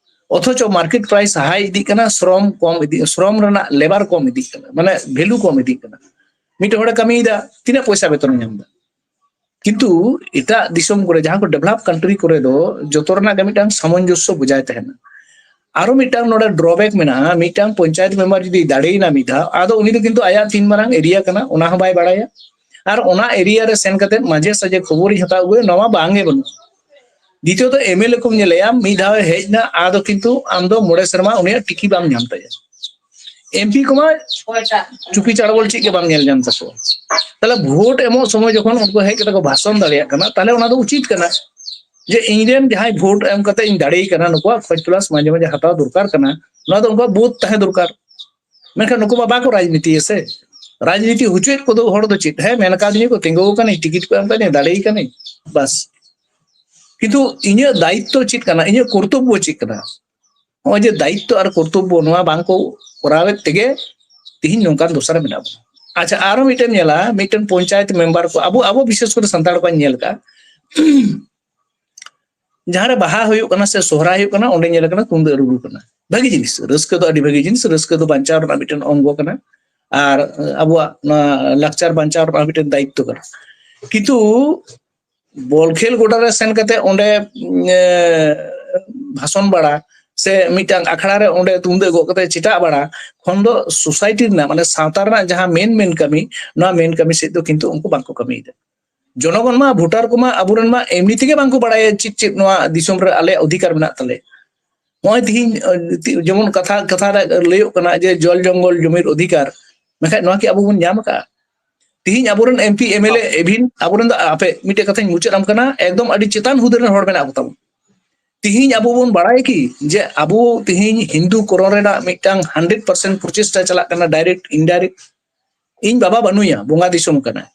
ᱚᱛᱷᱚᱪᱚ ᱢᱟᱨᱠᱮᱴ ᱯᱨᱟᱭᱤᱥ ᱦᱟᱭ ᱤᱫᱤᱜ ᱠᱟᱱᱟ, ᱥᱨᱚᱢ ᱠᱚᱢ ᱤᱫᱤ, ᱥᱨᱚᱢ ᱨᱮᱱᱟᱜ ᱞᱮᱵᱟᱨ ᱠᱚᱢ ᱤᱫᱤᱜ ᱠᱟᱱᱟ, ᱢᱟᱱᱮ ᱵᱷᱮᱞᱩ ᱠᱚᱢ ᱤᱫᱤᱜ ᱠᱟᱱᱟ᱾ ᱢᱤᱫᱴᱮᱱ ᱦᱚᱲᱮ ᱠᱟᱹᱢᱤᱭᱮᱫᱟ, ᱛᱤᱱᱟᱹᱜ ᱯᱚᱭᱥᱟ ᱵᱮᱛᱚᱱ ᱧᱟᱢ ᱮᱫᱟ? ᱠᱤᱱᱛᱩ ᱮᱴᱟᱜ ᱫᱤᱥᱚᱢ ᱠᱚᱨᱮ, ᱡᱟᱦᱟᱸ ᱠᱚ ᱰᱮᱵᱷᱞᱚᱯ ᱠᱟᱱᱴᱨᱤ ᱠᱚᱨᱮ ᱫᱚ ᱡᱚᱛᱚ ᱨᱮᱱᱟᱜ ᱜᱮ ᱢᱤᱫᱴᱟᱝ ᱥᱟᱢᱚᱧᱡᱚᱥᱥᱚ ᱵᱚᱡᱟᱭ ᱛᱟᱦᱮᱱᱟ᱾ ᱟᱨᱚ ᱢᱤᱫᱴᱟᱝ ᱱᱚᱰᱮ ᱰᱨᱚᱵᱮᱠ ᱢᱮᱱᱟᱜᱼᱟ, ᱢᱤᱫᱴᱟᱝ ᱯᱚᱧᱪᱟᱭᱮᱛ ᱢᱮᱢᱵᱟᱨ ᱡᱩᱫᱤ ᱫᱟᱲᱮᱭᱮᱱᱟ ᱢᱤᱫ ᱫᱷᱟᱣ, ᱟᱫᱚ ᱩᱱᱤ ᱫᱚ ᱠᱤᱱᱛᱩ ᱟᱭᱟᱜ ᱛᱤᱱ ᱢᱟᱨᱟᱝ ᱮᱨᱤᱭᱟ ᱠᱟᱱᱟ ᱚᱱᱟ ᱦᱚᱸ ᱵᱟᱭ ᱵᱟᱲᱟᱭᱟ᱾ ᱟᱨ ᱚᱱᱟ ᱮᱨᱤᱭᱟ ᱨᱮ ᱥᱮᱱ ᱠᱟᱛᱮ ᱢᱟᱡᱷᱮ ᱥᱟᱡᱷᱮ ᱠᱷᱚᱵᱚᱨᱤᱧ ᱦᱟᱛᱟᱣ ᱟᱹᱜᱩᱭᱟ, ᱱᱚᱣᱟ ᱵᱟᱝ ᱜᱮ ᱵᱟᱹᱱᱩᱜᱼᱟ᱾ ᱫᱤᱛᱤᱭᱚᱛᱚ ᱮᱢᱮᱞᱮ ᱠᱚᱢ ᱧᱮᱞᱮᱭᱟ, ᱢᱤᱫ ᱫᱷᱟᱣ ᱮ ᱦᱮᱡ ᱮᱱᱟ, ᱟᱫᱚ ᱠᱤᱱᱛᱩ ᱟᱢ ᱫᱚ ᱢᱚᱬᱮ ᱥᱮᱨᱢᱟ ᱩᱱᱤᱭᱟᱜ ᱴᱤᱠᱤ ᱵᱟᱢ ᱧᱟᱢ ᱛᱟᱭᱟ᱾ ᱮᱢᱯᱤ ᱠᱚᱢᱟ ᱪᱩᱯᱤ ᱪᱟᱲᱵᱚᱞ ᱪᱮᱫ ᱜᱮ ᱵᱟᱝ ᱧᱮᱞ ᱧᱟᱢ ᱛᱟᱠᱚᱣᱟ᱾ ᱛᱟᱦᱞᱮ ᱵᱷᱳᱴ ᱮᱢᱚᱜ ᱥᱚᱢᱚᱭ ᱡᱚᱠᱷᱚᱱ ᱩᱱᱠᱩ ᱦᱮᱡ ᱠᱟᱛᱮ ᱠᱚ ᱵᱷᱟᱥᱚᱱ ᱫᱟᱲᱮᱭᱟᱜ ᱠᱟᱱᱟ, ᱛᱟᱦᱞᱮ ᱚᱱᱟ ᱫᱚ ᱩᱪᱤᱛ ᱠᱟᱱᱟ ᱡᱮ ᱤᱧ ᱨᱮᱱ ᱡᱟᱦᱟᱸᱭ ᱵᱷᱳᱴ ᱮᱢ ᱠᱟᱛᱮ ᱤᱧ ᱫᱟᱲᱮᱭ ᱠᱟᱱᱟ, ᱱᱩᱠᱩᱣᱟᱜ ᱠᱷᱚᱡᱽ ᱛᱚᱞᱟᱥ ᱢᱟᱡᱷᱮ ᱢᱟᱡᱷᱮ ᱦᱟᱛᱟᱣ ᱫᱚᱨᱠᱟᱨ ᱠᱟᱱᱟ, ᱱᱚᱣᱟ ᱫᱚ ᱩᱱᱠᱩᱣᱟᱜ ᱵᱳᱫᱷ ᱛᱟᱦᱮᱸ ᱫᱚᱨᱠᱟᱨ᱾ ᱢᱮᱱᱠᱷᱟᱱ ᱱᱩᱠᱩ ᱢᱟ ᱵᱟᱠᱚ ᱨᱟᱡᱽᱱᱤᱛᱤᱭᱟ ᱥᱮ᱾ ᱨᱟᱡᱽᱱᱤᱛᱤ ᱦᱚᱪᱚᱭᱮᱫ ᱠᱚᱫᱚ ᱦᱚᱲ ᱫᱚ ᱪᱮᱫ? ᱦᱮᱸ, ᱢᱮᱱ ᱟᱠᱟᱫᱤᱧᱟ ᱠᱚ, ᱛᱤᱸᱜᱩ ᱟᱠᱟᱱᱟᱧ, ᱴᱤᱠᱤᱴ ᱠᱚ ᱮᱢ ᱟᱠᱟᱫᱤᱧᱟ, ᱫᱟᱲᱮᱭ ᱠᱟᱹᱱᱟᱹᱧ, ᱵᱟᱥ᱾ ᱠᱤᱱᱛᱩ ᱤᱧᱟᱹᱜ ᱫᱟᱭᱤᱛᱛᱚ ᱪᱮᱫ ᱠᱟᱱᱟ, ᱤᱧᱟᱹᱜ ᱠᱚᱨᱛᱚᱵᱵᱚ ᱪᱮᱫ ᱠᱟᱱᱟ? ᱱᱚᱜᱼᱚᱭ ᱡᱮ ᱫᱟᱭᱤᱛᱛᱚ ᱟᱨ ᱠᱚᱨᱛᱚᱵᱵᱚ ᱱᱚᱣᱟ ᱵᱟᱝ ᱠᱚ ᱠᱚᱨᱟᱣᱮᱫ ᱛᱮᱜᱮ ᱛᱤᱦᱤᱧ ᱱᱚᱝᱠᱟᱱ ᱫᱚᱥᱟ ᱨᱮ ᱢᱮᱱᱟᱜ ᱵᱚᱱᱟ᱾ ᱟᱪᱪᱷᱟ, ᱟᱨᱦᱚᱸ ᱢᱤᱫᱴᱮᱱ ᱧᱮᱞᱟ, ᱢᱤᱫᱴᱮᱱ ᱯᱚᱧᱪᱟᱭᱮᱛ ᱢᱮᱢᱵᱟᱨ ᱠᱚ, ᱟᱵᱚ, ᱟᱵᱚ ᱵᱤᱥᱮᱥ ᱠᱚᱨᱮ ᱥᱟᱱᱛᱟᱲ ᱠᱚᱣᱟᱜ ᱧᱮᱞ ᱠᱟᱜᱼᱟ, ᱡᱟᱦᱟᱸᱨᱮ ᱵᱟᱦᱟ ᱦᱩᱭᱩᱜ ᱠᱟᱱᱟ ᱥᱮ ᱥᱚᱦᱨᱟᱭ ᱦᱩᱭᱩᱜ ᱠᱟᱱᱟ, ᱚᱸᱰᱮ ᱧᱮᱞ ᱠᱟᱱᱟ ᱛᱩᱢᱫᱟᱹᱜ ᱨᱩᱨᱩ ᱠᱟᱱᱟ᱾ ᱵᱷᱟᱹᱜᱤ ᱡᱤᱱᱤᱥ, ᱨᱟᱹᱥᱠᱟᱹ ᱫᱚ ᱟᱹᱰᱤ ᱵᱷᱟᱹᱜᱤ ᱡᱤᱱᱤᱥ, ᱨᱟᱹᱥᱠᱟᱹ ᱫᱚ ᱵᱟᱧᱪᱟᱣ ᱨᱮᱱᱟᱜ ᱢᱤᱫᱴᱮᱱ ᱚᱝᱜᱚ ᱠᱟᱱᱟ, ᱟᱨ ᱟᱵᱚᱣᱟᱜ ᱱᱚᱣᱟ ᱞᱟᱠᱪᱟᱨ ᱵᱟᱧᱪᱟᱣ ᱨᱮᱱᱟᱜ ᱢᱤᱫᱴᱮᱱ ᱫᱟᱭᱤᱛᱛᱚ ᱠᱟᱱᱟ᱾ ᱠᱤᱱᱛᱩ ᱵᱚᱞ ᱠᱷᱮᱞ ᱜᱚᱰᱟ ᱨᱮ ᱥᱮᱱ ᱠᱟᱛᱮ ᱚᱸᱰᱮ, ᱮ, ᱵᱷᱟᱥᱚᱱ ᱵᱟᱲᱟ ᱥᱮ ᱢᱤᱫᱴᱟᱝ ᱟᱠᱷᱲᱟ ᱨᱮ ᱚᱸᱰᱮ ᱛᱩᱢᱫᱟᱹᱜ ᱜᱚᱜ ᱠᱟᱛᱮ ᱪᱮᱴᱟᱜ ᱵᱟᱲᱟ ᱠᱷᱚᱱ ᱫᱚ ᱥᱳᱥᱟᱭᱴᱤ ᱨᱮᱱᱟᱜ, ᱢᱟᱱᱮ ᱥᱟᱶᱛᱟ ᱨᱮᱱᱟᱜ ᱡᱟᱦᱟᱸ ᱢᱮᱱ, ᱢᱮᱱ ᱠᱟᱹᱢᱤ, ᱱᱚᱣᱟ ᱢᱮᱱ ᱠᱟᱹᱢᱤ ᱥᱮᱫ ᱫᱚ ᱠᱤᱱᱛᱩ ᱩᱱᱠᱩ ᱵᱟᱝᱠᱚ ᱠᱟᱹᱢᱤᱭᱮᱫᱟ᱾ ᱡᱚᱱᱚᱜᱚᱱ ᱢᱟ, ᱵᱷᱳᱴᱟᱨ ᱠᱚᱢᱟ ᱟᱵᱚᱨᱮᱱ ᱢᱟ ᱮᱢᱱᱤ ᱛᱮᱜᱮ ᱵᱟᱝᱠᱚ ᱵᱟᱲᱟᱭᱟ ᱪᱮᱫ ᱪᱮᱫ ᱱᱚᱣᱟ ᱫᱤᱥᱚᱢ ᱨᱮ ᱟᱞᱮᱭᱟᱜ ᱚᱫᱷᱤᱠᱟᱨ ᱢᱮᱱᱟᱜ ᱛᱟᱞᱮᱭᱟ᱾ ᱱᱚᱜᱼᱚᱭ ᱛᱤᱦᱤᱧ, ᱮ, ᱛᱤ-, ᱡᱮᱢᱚᱱ ᱠᱟᱛᱷᱟ, ᱠᱟᱛᱷᱟ ᱨᱮ ᱞᱟᱹᱭᱚᱜ ᱠᱟᱱᱟ ᱡᱮ ᱡᱚᱞ ᱡᱚᱝᱜᱚᱞ ᱡᱚᱢᱤᱨ ᱚᱫᱷᱤᱠᱟᱨ, ᱢᱮᱱᱠᱷᱟᱱ ᱱᱚᱣᱟ ᱠᱤ ᱟᱵᱚ ᱵᱚᱱ ᱧᱟᱢ ᱟᱠᱟᱫᱼᱟ? ᱛᱤᱦᱤᱧ ᱟᱵᱚᱨᱮᱱ ᱮᱢᱯᱤ, ᱮᱢᱮᱞᱮ, ᱮᱵᱷᱤᱱ ᱟᱵᱚᱨᱮᱱ ᱫᱚ, ᱟᱯᱮ ᱢᱤᱫᱴᱮᱡ ᱠᱟᱛᱷᱟᱧ ᱢᱩᱪᱟᱹᱫ ᱟᱢ ᱠᱟᱱᱟ, ᱮᱠᱫᱚᱢ ᱟᱹᱰᱤ ᱪᱮᱛᱟᱱ ᱦᱩᱫᱟᱹ ᱨᱮᱱ ᱦᱚᱲ ᱢᱮᱱᱟᱜ ᱠᱚ ᱛᱟᱵᱚᱱ᱾ ᱛᱤᱦᱤᱧ ᱟᱵᱚ ᱵᱚᱱ ᱵᱟᱲᱟᱭᱟ ᱠᱤ ᱡᱮ ᱟᱵᱚ ᱛᱤᱦᱤᱧ ᱦᱤᱱᱫᱩ ᱠᱚᱨᱚᱱ ᱨᱮᱱᱟᱜ ᱢᱤᱫᱴᱟᱝ ᱦᱟᱱᱰᱨᱮᱰ ᱯᱟᱨᱥᱮᱱᱴ ᱯᱨᱚᱪᱮᱥᱴᱟ ᱪᱟᱞᱟᱜ ᱠᱟᱱᱟ, ᱰᱟᱭᱨᱮᱠᱴ, ᱤᱱᱰᱟᱭᱨᱮᱠᱴ? ᱤᱧ ᱵᱟᱵᱟ ᱵᱟᱹᱱᱩᱭᱟ, ᱵᱚᱸᱜᱟ ᱫᱤᱥᱚᱢ ᱠᱟᱱᱟᱭ᱾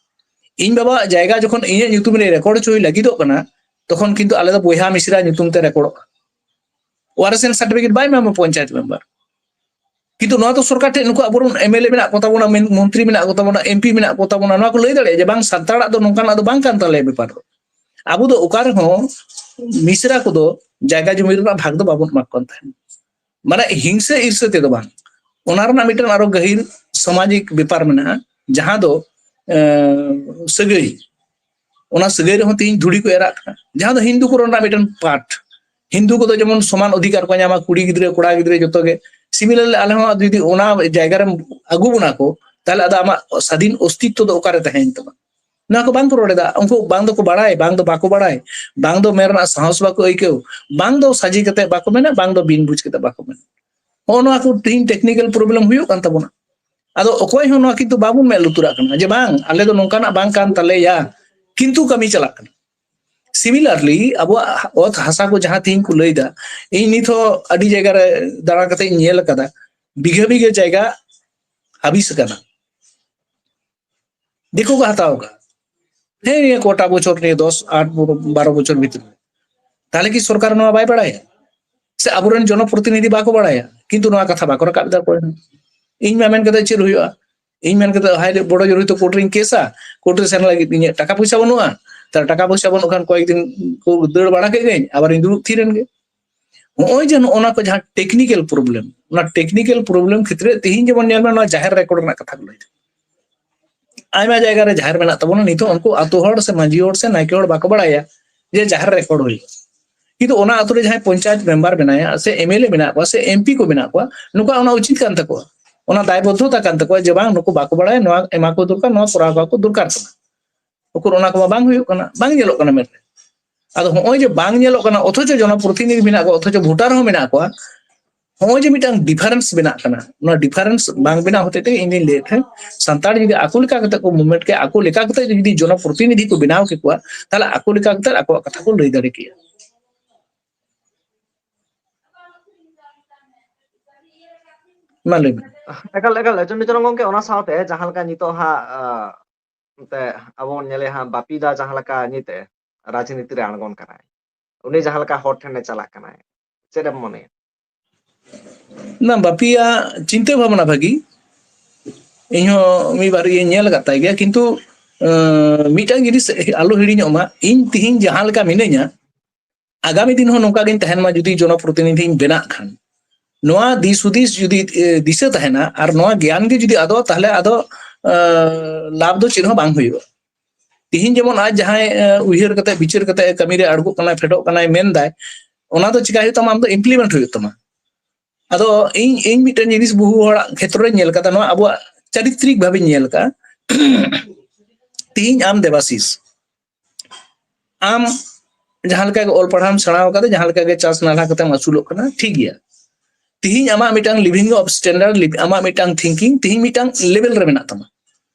ᱤᱧ ᱵᱟᱵᱟᱣᱟᱜ ᱡᱟᱭᱜᱟ ᱡᱚᱠᱷᱚᱱ ᱤᱧᱟᱹᱜ ᱧᱩᱛᱩᱢ ᱨᱮ ᱨᱮᱠᱚᱨᱰ ᱦᱚᱪᱚᱭ ᱞᱟᱹᱜᱤᱫᱚᱜ ᱠᱟᱱᱟ, ᱛᱚᱠᱷᱚᱱ ᱠᱤᱱᱛᱩ ᱟᱞᱮ ᱫᱚ ᱵᱚᱭᱦᱟ ᱢᱤᱥᱨᱟ ᱧᱩᱛᱩᱢ ᱛᱮ ᱨᱮᱠᱚᱨᱰᱚᱜᱼᱟ᱾ ᱳᱣᱟᱨᱮᱥ ᱮᱱ ᱥᱟᱨᱴᱤᱯᱷᱤᱠᱮᱴ ᱵᱟᱭ ᱮᱢᱟᱢᱟ ᱯᱚᱧᱪᱟᱭᱮᱛ ᱢᱮᱢᱵᱟᱨ᱾ ᱠᱤᱱᱛᱩ ᱱᱚᱣᱟ ᱫᱚ ᱥᱚᱨᱠᱟᱨ ᱴᱷᱮᱱ, ᱱᱩᱠᱩ ᱟᱵᱚᱨᱮᱱ ᱮᱢᱮᱞᱮ ᱢᱮᱱᱟᱜ ᱠᱚᱛᱟ ᱵᱚᱱᱟ, ᱢᱮᱱ-, ᱢᱚᱱᱛᱨᱤ ᱢᱮᱱᱟᱜ ᱠᱚᱛᱟ ᱵᱚᱱᱟ, ᱮᱢᱯᱤ ᱢᱮᱱᱟᱜ ᱠᱚᱛᱟ ᱵᱚᱱᱟ, ᱱᱚᱣᱟ ᱠᱚ ᱞᱟᱹᱭ ᱫᱟᱲᱮᱭᱟᱜᱼᱟ ᱡᱮ ᱵᱟᱝ, ᱥᱟᱱᱛᱟᱲᱟᱜ ᱫᱚ ᱱᱚᱝᱠᱟᱱᱟᱜ ᱫᱚ ᱵᱟᱝ ᱠᱟᱱ ᱛᱟᱞᱮᱭᱟ ᱵᱮᱯᱟᱨ ᱫᱚ᱾ ᱟᱵᱚ ᱫᱚ ᱚᱠᱟ ᱨᱮᱦᱚᱸ ᱢᱤᱥᱨᱟ ᱠᱚᱫᱚ ᱡᱟᱭᱜᱟ ᱡᱚᱢᱤ ᱨᱮᱱᱟᱜ ᱵᱷᱟᱜᱽ ᱫᱚ ᱵᱟᱵᱚᱱ ᱮᱢᱟ ᱠᱚ ᱠᱟᱱ ᱛᱟᱦᱮᱸᱫ᱾ ᱢᱟᱱᱮ ᱦᱤᱝᱥᱟᱹ ᱤᱨᱥᱟᱹ ᱛᱮᱫᱚ ᱵᱟᱝ, ᱚᱱᱟ ᱨᱮᱱᱟᱜ ᱢᱤᱫᱴᱮᱱ ᱟᱨᱚ ᱜᱟᱹᱦᱤᱨ ᱥᱟᱢᱟᱡᱤᱠ ᱵᱮᱯᱟᱨ ᱢᱮᱱᱟᱜᱼᱟ, ᱡᱟᱦᱟᱸ ᱫᱚ, ᱮᱸ, ᱥᱟᱹᱜᱟᱹᱭ, ᱚᱱᱟ ᱥᱟᱹᱜᱟᱹᱭ ᱨᱮᱦᱚᱸ ᱛᱮᱦᱮᱧ ᱫᱷᱩᱲᱤ ᱠᱚ ᱮᱨᱟᱜ ᱠᱟᱱᱟ, ᱡᱟᱦᱟᱸ ᱫᱚ ᱦᱤᱱᱫᱩ ᱠᱚ ᱨᱮᱱᱟᱜ ᱢᱤᱫᱴᱮᱱ ᱯᱟᱴ᱾ ᱦᱤᱱᱫᱩ ᱠᱚᱫᱚ ᱡᱮᱢᱚᱱ ᱥᱚᱢᱟᱱ ᱚᱫᱷᱤᱠᱟᱨ ᱠᱚ ᱧᱟᱢᱟ, ᱠᱩᱲᱤ ᱜᱤᱫᱽᱨᱟᱹ, ᱠᱚᱲᱟ ᱜᱤᱫᱽᱨᱟᱹ, ᱡᱚᱛᱚ ᱜᱮ᱾ Similarly, ᱟᱞᱮ ᱦᱚᱸ ᱡᱩᱫᱤ ᱚᱱᱟ ᱡᱟᱭᱜᱟ ᱨᱮᱢ ᱟᱹᱜᱩ ᱵᱚᱱᱟ ᱠᱚ, ᱛᱟᱦᱞᱮ ᱟᱫᱚ ᱟᱢᱟᱜ ᱥᱟᱫᱷᱤᱱ ᱚᱥᱛᱤᱛᱛᱚ ᱫᱚ ᱚᱠᱟᱨᱮ ᱛᱟᱦᱮᱸᱭᱮᱱ ᱛᱟᱢᱟ? ᱱᱚᱣᱟ ᱠᱚ ᱵᱟᱝ ᱠᱚ ᱨᱚᱲ ᱮᱫᱟ᱾ ᱩᱱᱠᱩ ᱵᱟᱝ ᱫᱚᱠᱚ ᱵᱟᱲᱟᱭ, ᱵᱟᱝ ᱫᱚ ᱵᱟᱠᱚ ᱵᱟᱲᱟᱭ, ᱵᱟᱝ ᱫᱚ ᱢᱮᱱ ᱨᱮᱱᱟᱜ ᱥᱟᱦᱚᱥ ᱵᱟᱠᱚ ᱟᱹᱭᱠᱟᱹᱣ, ᱵᱟᱝ ᱫᱚ ᱥᱟᱡᱮ ᱠᱟᱛᱮ ᱵᱟᱠᱚ ᱢᱮᱱᱟ, ᱵᱟᱝ ᱫᱚ ᱵᱤᱱ ᱵᱩᱡᱽ ᱠᱟᱛᱮ ᱵᱟᱠᱚ ᱢᱮᱱᱟ᱾ ᱦᱚᱸᱜᱼᱚ ᱱᱚᱣᱟ ᱠᱚ ᱛᱮᱦᱮᱧ technical problem ᱦᱩᱭᱩᱜ ᱠᱟᱱ ᱛᱟᱵᱚᱱᱟ᱾ ᱟᱫᱚ ᱚᱠᱚᱭ ᱦᱚᱸ ᱱᱚᱣᱟ ᱠᱤᱱᱛᱩ ᱵᱟᱵᱚᱱ ᱢᱮᱫ ᱞᱩᱛᱩᱨᱟᱜ ᱠᱟᱱᱟ ᱡᱮ ᱵᱟᱝ, ᱟᱞᱮ ᱫᱚ ᱱᱚᱝᱠᱟᱱᱟᱜ ᱵᱟᱝ ᱠᱟᱱ ᱛᱟᱞᱮᱭᱟ, ᱠᱤᱱᱛᱩ ᱠᱟᱹᱢᱤ ᱪᱟᱞᱟᱜ ᱠᱟᱱᱟ᱾ Similarly, ᱟᱵᱚᱣᱟᱜ ᱚᱛ ᱦᱟᱥᱟ ᱠᱚ ᱡᱟᱦᱟᱸ ᱛᱮᱦᱮᱧ ᱠᱚ ᱞᱟᱹᱭ ᱮᱫᱟ, ᱤᱧ ᱱᱤᱛ ᱦᱚᱸ ᱟᱹᱰᱤ ᱡᱟᱭᱜᱟ ᱨᱮ ᱫᱟᱬᱟ ᱠᱟᱛᱮ ᱤᱧ ᱧᱮᱞ ᱟᱠᱟᱫᱟ, ᱵᱤᱜᱷᱟᱹ ᱵᱤᱜᱷᱟᱹ ᱡᱟᱭᱜᱟ ᱦᱟᱹᱵᱤᱥ ᱟᱠᱟᱱᱟ, ᱫᱤᱠᱩ ᱠᱚ ᱦᱟᱛᱟᱣ ᱟᱠᱟᱫ᱾ ᱦᱮᱸ, ᱱᱤᱭᱟᱹ ᱠᱚᱴᱟ ᱵᱚᱪᱷᱚᱨ, ᱱᱤᱭᱟᱹ ᱫᱚᱥ, ᱟᱴ, ᱵᱟᱨᱚ ᱵᱚᱪᱷᱚᱨ ᱵᱷᱤᱛᱨᱤ ᱨᱮ᱾ ᱛᱟᱦᱞᱮ ᱠᱤ ᱥᱚᱨᱠᱟᱨ ᱱᱚᱣᱟ ᱵᱟᱭ ᱵᱟᱲᱟᱭᱟ? ᱥᱮ ᱟᱵᱚᱨᱮᱱ ᱡᱚᱱᱚᱯᱨᱚᱛᱤᱱᱤᱫᱷᱤ ᱵᱟᱠᱚ ᱵᱟᱲᱟᱭᱟ? ᱠᱤᱱᱛᱩ ᱱᱚᱣᱟ ᱠᱟᱛᱷᱟ ᱵᱟᱠᱚ ᱨᱟᱠᱟᱵ ᱮᱫᱟ ᱚᱠᱚᱭ ᱦᱚᱸ᱾ ᱤᱧ ᱢᱟ ᱢᱮᱱ ᱠᱟᱛᱮ ᱪᱮᱫ ᱦᱩᱭᱩᱜᱼᱟ? ᱤᱧ ᱢᱮᱱ ᱠᱟᱛᱮ ᱦᱟᱭ ᱨᱮ ᱵᱚᱲᱚ ᱡᱳᱨ ᱦᱚᱭᱛᱳ ᱠᱳᱨᱴ ᱨᱤᱧ ᱠᱮᱥᱟ, ᱠᱳᱨᱴ ᱨᱮ ᱥᱮᱱ ᱞᱟᱹᱜᱤᱫ ᱤᱧᱟᱹᱜ ᱴᱟᱠᱟ ᱯᱚᱭᱥᱟ ᱵᱟᱹᱱᱩᱜᱼᱟ᱾ ᱛᱟᱦᱞᱮ ᱴᱟᱠᱟ ᱯᱚᱭᱥᱟ ᱵᱟᱹᱱᱩᱜ ᱠᱷᱟᱱ ᱠᱚᱭᱮᱠ ᱫᱤᱱ ᱠᱚ ᱫᱟᱹᱲ ᱵᱟᱲᱟ ᱠᱮᱫ ᱜᱮᱧ, ᱟᱵᱟᱨᱤᱧ ᱫᱩᱲᱩᱵ ᱛᱷᱤᱨ ᱮᱱ ᱜᱮ᱾ ᱱᱚᱜᱼᱚᱭ ᱡᱮ ᱱᱚᱜᱼᱚ ᱱᱚᱣᱟ ᱠᱚ ᱡᱟᱦᱟᱸ technical problem, ᱚᱱᱟ technical problem ᱠᱷᱮᱛᱨᱮ ᱛᱮᱦᱮᱧ ᱡᱮᱢᱚᱱ ᱧᱮᱞ ᱢᱮ, ᱱᱚᱣᱟ ᱡᱟᱦᱮᱨ ᱨᱮᱠᱚᱨᱰ ᱨᱮᱱᱟᱜ ᱠᱟᱛᱷᱟ ᱠᱚ ᱞᱟᱹᱭ ᱮᱫᱟ᱾ ᱟᱭᱢᱟ ᱡᱟᱭᱜᱟ ᱨᱮ ᱡᱟᱦᱮᱨ ᱢᱮᱱᱟᱜ ᱛᱟᱵᱚᱱᱟ, ᱱᱤᱛᱚᱜ ᱩᱱᱠᱩ ᱟᱛᱳ ᱦᱚᱲ ᱥᱮ ᱢᱟᱹᱡᱷᱤ ᱦᱚᱲ ᱥᱮ ᱱᱟᱭᱠᱮ ᱦᱚᱲ ᱵᱟᱠᱚ ᱵᱟᱲᱟᱭᱟ ᱡᱮ ᱡᱟᱦᱮᱨ ᱨᱮᱠᱚᱨᱰ ᱦᱩᱭᱩᱜᱼᱟ᱾ ᱠᱤᱱᱛᱩ ᱚᱱᱟ ᱟᱛᱳ ᱨᱮ ᱡᱟᱦᱟᱸᱭ ᱯᱚᱧᱪᱟᱭᱮᱛ ᱢᱮᱢᱵᱟᱨ ᱢᱮᱱᱟᱭᱟ ᱥᱮ ᱮᱢᱮᱞᱮ ᱢᱮᱱᱟᱜ ᱠᱚᱣᱟ ᱥᱮ ᱮᱢᱯᱤ ᱠᱚ ᱢᱮᱱᱟᱜ ᱠᱚᱣᱟ, ᱱᱩᱠᱩᱣᱟᱜ ᱚᱱᱟ ᱩᱪᱤᱛ ᱠᱟᱱ ᱛᱟᱠᱚᱣᱟ, ᱚᱱᱟ ᱫᱟᱭᱵᱚᱫᱽᱫᱷᱚᱛᱟ ᱠᱟᱱ ᱛᱟᱠᱚᱣᱟ ᱡᱮ ᱵᱟᱝ, ᱱᱩᱠᱩ ᱵᱟᱠᱚ ᱵᱟᱲᱟᱭᱟ, ᱱᱚᱣᱟ ᱮᱢᱟ ᱠᱚ ᱫᱚᱨᱠᱟᱨ, ᱱᱚᱣᱟ ᱠᱚᱨᱟᱣ ᱠᱚ ᱫᱚᱨᱠᱟᱨ ᱠᱟᱱᱟ᱾ ᱩᱠᱩᱨ ᱚᱱᱟ ᱠᱚᱢᱟ ᱵᱟᱝ ᱦᱩᱭᱩᱜ ᱠᱟᱱᱟ, ᱵᱟᱝ ᱧᱮᱞᱚᱜ ᱠᱟᱱᱟ ᱢᱮᱫ ᱨᱮ᱾ ᱟᱫᱚ ᱦᱚᱸᱜᱼᱚᱭ ᱡᱮ ᱵᱟᱝ ᱧᱮᱞᱚᱜ ᱠᱟᱱᱟ, ᱚᱛᱷᱚᱪᱚ ᱡᱚᱱᱚᱯᱨᱚᱛᱤᱱᱤᱫᱷᱤ ᱢᱮᱱᱟᱜ ᱠᱚᱣᱟ, ᱚᱛᱷᱚᱪᱚ ᱵᱷᱳᱴᱟᱨ ᱦᱚᱸ ᱢᱮᱱᱟᱜ ᱠᱚᱣᱟ, ᱦᱚᱸᱜᱼᱚᱭ ᱡᱮ ᱢᱤᱫᱴᱟᱝ difference ᱵᱮᱱᱟᱜ ᱠᱟᱱᱟ, ᱚᱱᱟ difference ᱵᱟᱝ ᱵᱮᱱᱟᱣ ᱦᱚᱛᱮᱡ ᱛᱮ ᱤᱧ ᱫᱩᱧ ᱞᱟᱹᱭᱮᱫ ᱛᱟᱦᱮᱸᱫ, ᱥᱟᱱᱛᱟᱲ ᱡᱩᱫᱤ ᱟᱠᱚ ᱞᱮᱠᱟ ᱠᱟᱛᱮ ᱠᱚ movement ᱠᱮᱭᱟ, ᱟᱠᱚ ᱞᱮᱠᱟ ᱠᱟᱛᱮ ᱡᱩᱫᱤ ᱡᱚᱱᱚᱯᱨᱚᱛᱤᱱᱤᱫᱷᱤ ᱠᱚ ᱵᱮᱱᱟᱣ ᱠᱮᱠᱚᱣᱟ, ᱛᱟᱦᱞᱮ ᱟᱠᱚ ᱞᱮᱠᱟ ᱠᱟᱛᱮ ᱟᱠᱚᱣᱟᱜ ᱠᱟᱛᱷᱟ ᱠᱚ ᱞᱟᱹᱭ ᱫᱟᱲᱮ ᱠᱮᱭᱟ᱾ ᱢᱟ ᱞᱟᱹᱭ ᱢᱮ᱾ ᱮᱠᱟᱞ, ᱮᱠᱟᱞ, ᱟᱸᱡᱚᱢ ᱢᱮ ᱪᱚᱝ ᱜᱚᱝᱠᱮ, ᱚᱱᱟ ᱥᱟᱶᱛᱮ ᱡᱟᱦᱟᱸ ᱞᱮᱠᱟ ᱱᱤᱛᱚᱜ ᱦᱟᱸᱜ, ᱟᱸ, ᱮᱱᱛᱮ ᱟᱵᱚ ᱵᱚᱱ ᱧᱮᱞᱮ ᱦᱟᱸᱜ, ᱵᱟᱯᱤ ᱫᱟ ᱡᱟᱦᱟᱸ ᱞᱮᱠᱟ ᱱᱤᱛ ᱮ ᱨᱟᱡᱽᱱᱤᱛᱤ ᱨᱮ ᱟᱬᱜᱚᱱ ᱠᱟᱱᱟᱭ, ᱩᱱᱤ ᱡᱟᱦᱟᱸ ᱞᱮᱠᱟ ᱦᱚᱲ ᱴᱷᱮᱱᱮ ᱪᱟᱞᱟᱜ ᱠᱟᱱᱟᱭ, ᱪᱮᱫ ᱮᱢ ᱢᱚᱱᱮᱭᱟ? ᱱᱟ ᱵᱟᱯᱤᱭᱟᱜ ᱪᱤᱱᱛᱟᱹ ᱵᱷᱟᱵᱽᱱᱟ ᱵᱷᱟᱹᱜᱤ, ᱤᱧᱦᱚᱸ ᱢᱤᱫ ᱵᱟᱨ ᱤᱭᱟᱹᱧ ᱧᱮᱞ ᱟᱠᱟᱫ ᱛᱟᱭ ᱜᱮᱭᱟ, ᱠᱤᱱᱛᱩ ᱟᱸ, ᱢᱤᱫᱴᱟᱝ ᱡᱤᱱᱤᱥ ᱟᱞᱚ ᱦᱤᱲᱤᱧᱚᱜ ᱢᱟ, ᱤᱧ ᱛᱤᱦᱤᱧ ᱡᱟᱦᱟᱸ ᱞᱮᱠᱟ ᱢᱤᱱᱟᱹᱧᱟ, ᱟᱜᱟᱢᱤ ᱫᱤᱱ ᱦᱚᱸ ᱱᱚᱝᱠᱟ ᱜᱤᱧ ᱛᱟᱦᱮᱱ ᱢᱟ᱾ ᱡᱩᱫᱤ ᱡᱚᱱᱚᱯᱨᱚᱛᱤᱱᱤᱫᱷᱤᱧ ᱵᱮᱱᱟᱜ ᱠᱷᱟᱱ, ᱱᱚᱣᱟ ᱫᱤᱥ ᱦᱩᱫᱤᱥ ᱡᱩᱫᱤ ᱮ, ᱫᱤᱥᱟᱹ ᱛᱟᱦᱮᱱᱟ ᱟᱨ ᱱᱚᱣᱟ ᱜᱮᱭᱟᱱ ᱜᱮ ᱡᱩᱫᱤ ᱟᱫᱚ, ᱛᱟᱦᱞᱮ ᱟᱫᱚ ᱟᱸ, ᱞᱟᱵᱷ ᱫᱚ ᱪᱮᱫ ᱦᱚᱸ ᱵᱟᱝ ᱦᱩᱭᱩᱜᱼᱟ᱾ ᱛᱤᱦᱤᱧ ᱡᱮᱢᱚᱱ ᱟᱡ ᱡᱟᱦᱟᱸᱭ ᱮ, ᱩᱭᱦᱟᱹᱨ ᱠᱟᱛᱮ, ᱵᱤᱪᱟᱹᱨ ᱠᱟᱛᱮ ᱠᱟᱹᱢᱤ ᱨᱮ ᱟᱬᱜᱚᱜ ᱠᱟᱱᱟᱭ, ᱯᱷᱮᱰᱚᱜ ᱠᱟᱱᱟᱭ, ᱢᱮᱱᱫᱟᱭ, ᱚᱱᱟ ᱫᱚ ᱪᱤᱠᱟ ᱦᱩᱭᱩᱜ ᱛᱟᱢᱟ? ᱟᱢ ᱫᱚ implement ᱦᱩᱭᱩᱜ ᱛᱟᱢᱟ᱾ ᱟᱫᱚ ᱤᱧ ᱤᱧ ᱢᱤᱫᱴᱮᱱ ᱡᱤᱱᱤᱥ ᱵᱚᱦᱩ ᱦᱚᱲᱟᱜ ᱠᱷᱮᱛᱨᱚ ᱨᱮᱧ ᱧᱮᱞ ᱠᱟᱫᱟ, ᱱᱚᱣᱟ ᱟᱵᱚᱣᱟᱜ ᱪᱟᱨᱤᱛᱨᱤᱠ ᱵᱷᱟᱵᱮᱧ ᱧᱮᱞ ᱠᱟᱫᱟ᱾ ᱛᱤᱦᱤᱧ ᱟᱢ ᱫᱮᱵᱟᱥᱤᱥ, ᱟᱢ ᱡᱟᱦᱟᱸ ᱞᱮᱠᱟ ᱜᱮ ᱚᱞ ᱯᱟᱲᱦᱟᱣ ᱮᱢ ᱥᱮᱬᱟ ᱟᱠᱟᱫᱟ, ᱡᱟᱦᱟᱸ ᱞᱮᱠᱟ ᱜᱮ ᱪᱟᱥ ᱱᱟᱞᱦᱟ ᱠᱟᱛᱮᱢ ᱟᱹᱥᱩᱞᱚᱜ ᱠᱟᱱᱟ, ᱴᱷᱤᱠ ᱜᱮᱭᱟ᱾ ᱛᱤᱦᱤᱧ ᱟᱢᱟᱜ ᱢᱤᱫᱴᱟᱝ living of standard, ᱟᱢᱟᱜ ᱢᱤᱫᱴᱟᱝ thinking ᱛᱤᱦᱤᱧ ᱢᱤᱫᱴᱟᱝ level ᱨᱮ ᱢᱮᱱᱟᱜ ᱛᱟᱢᱟ᱾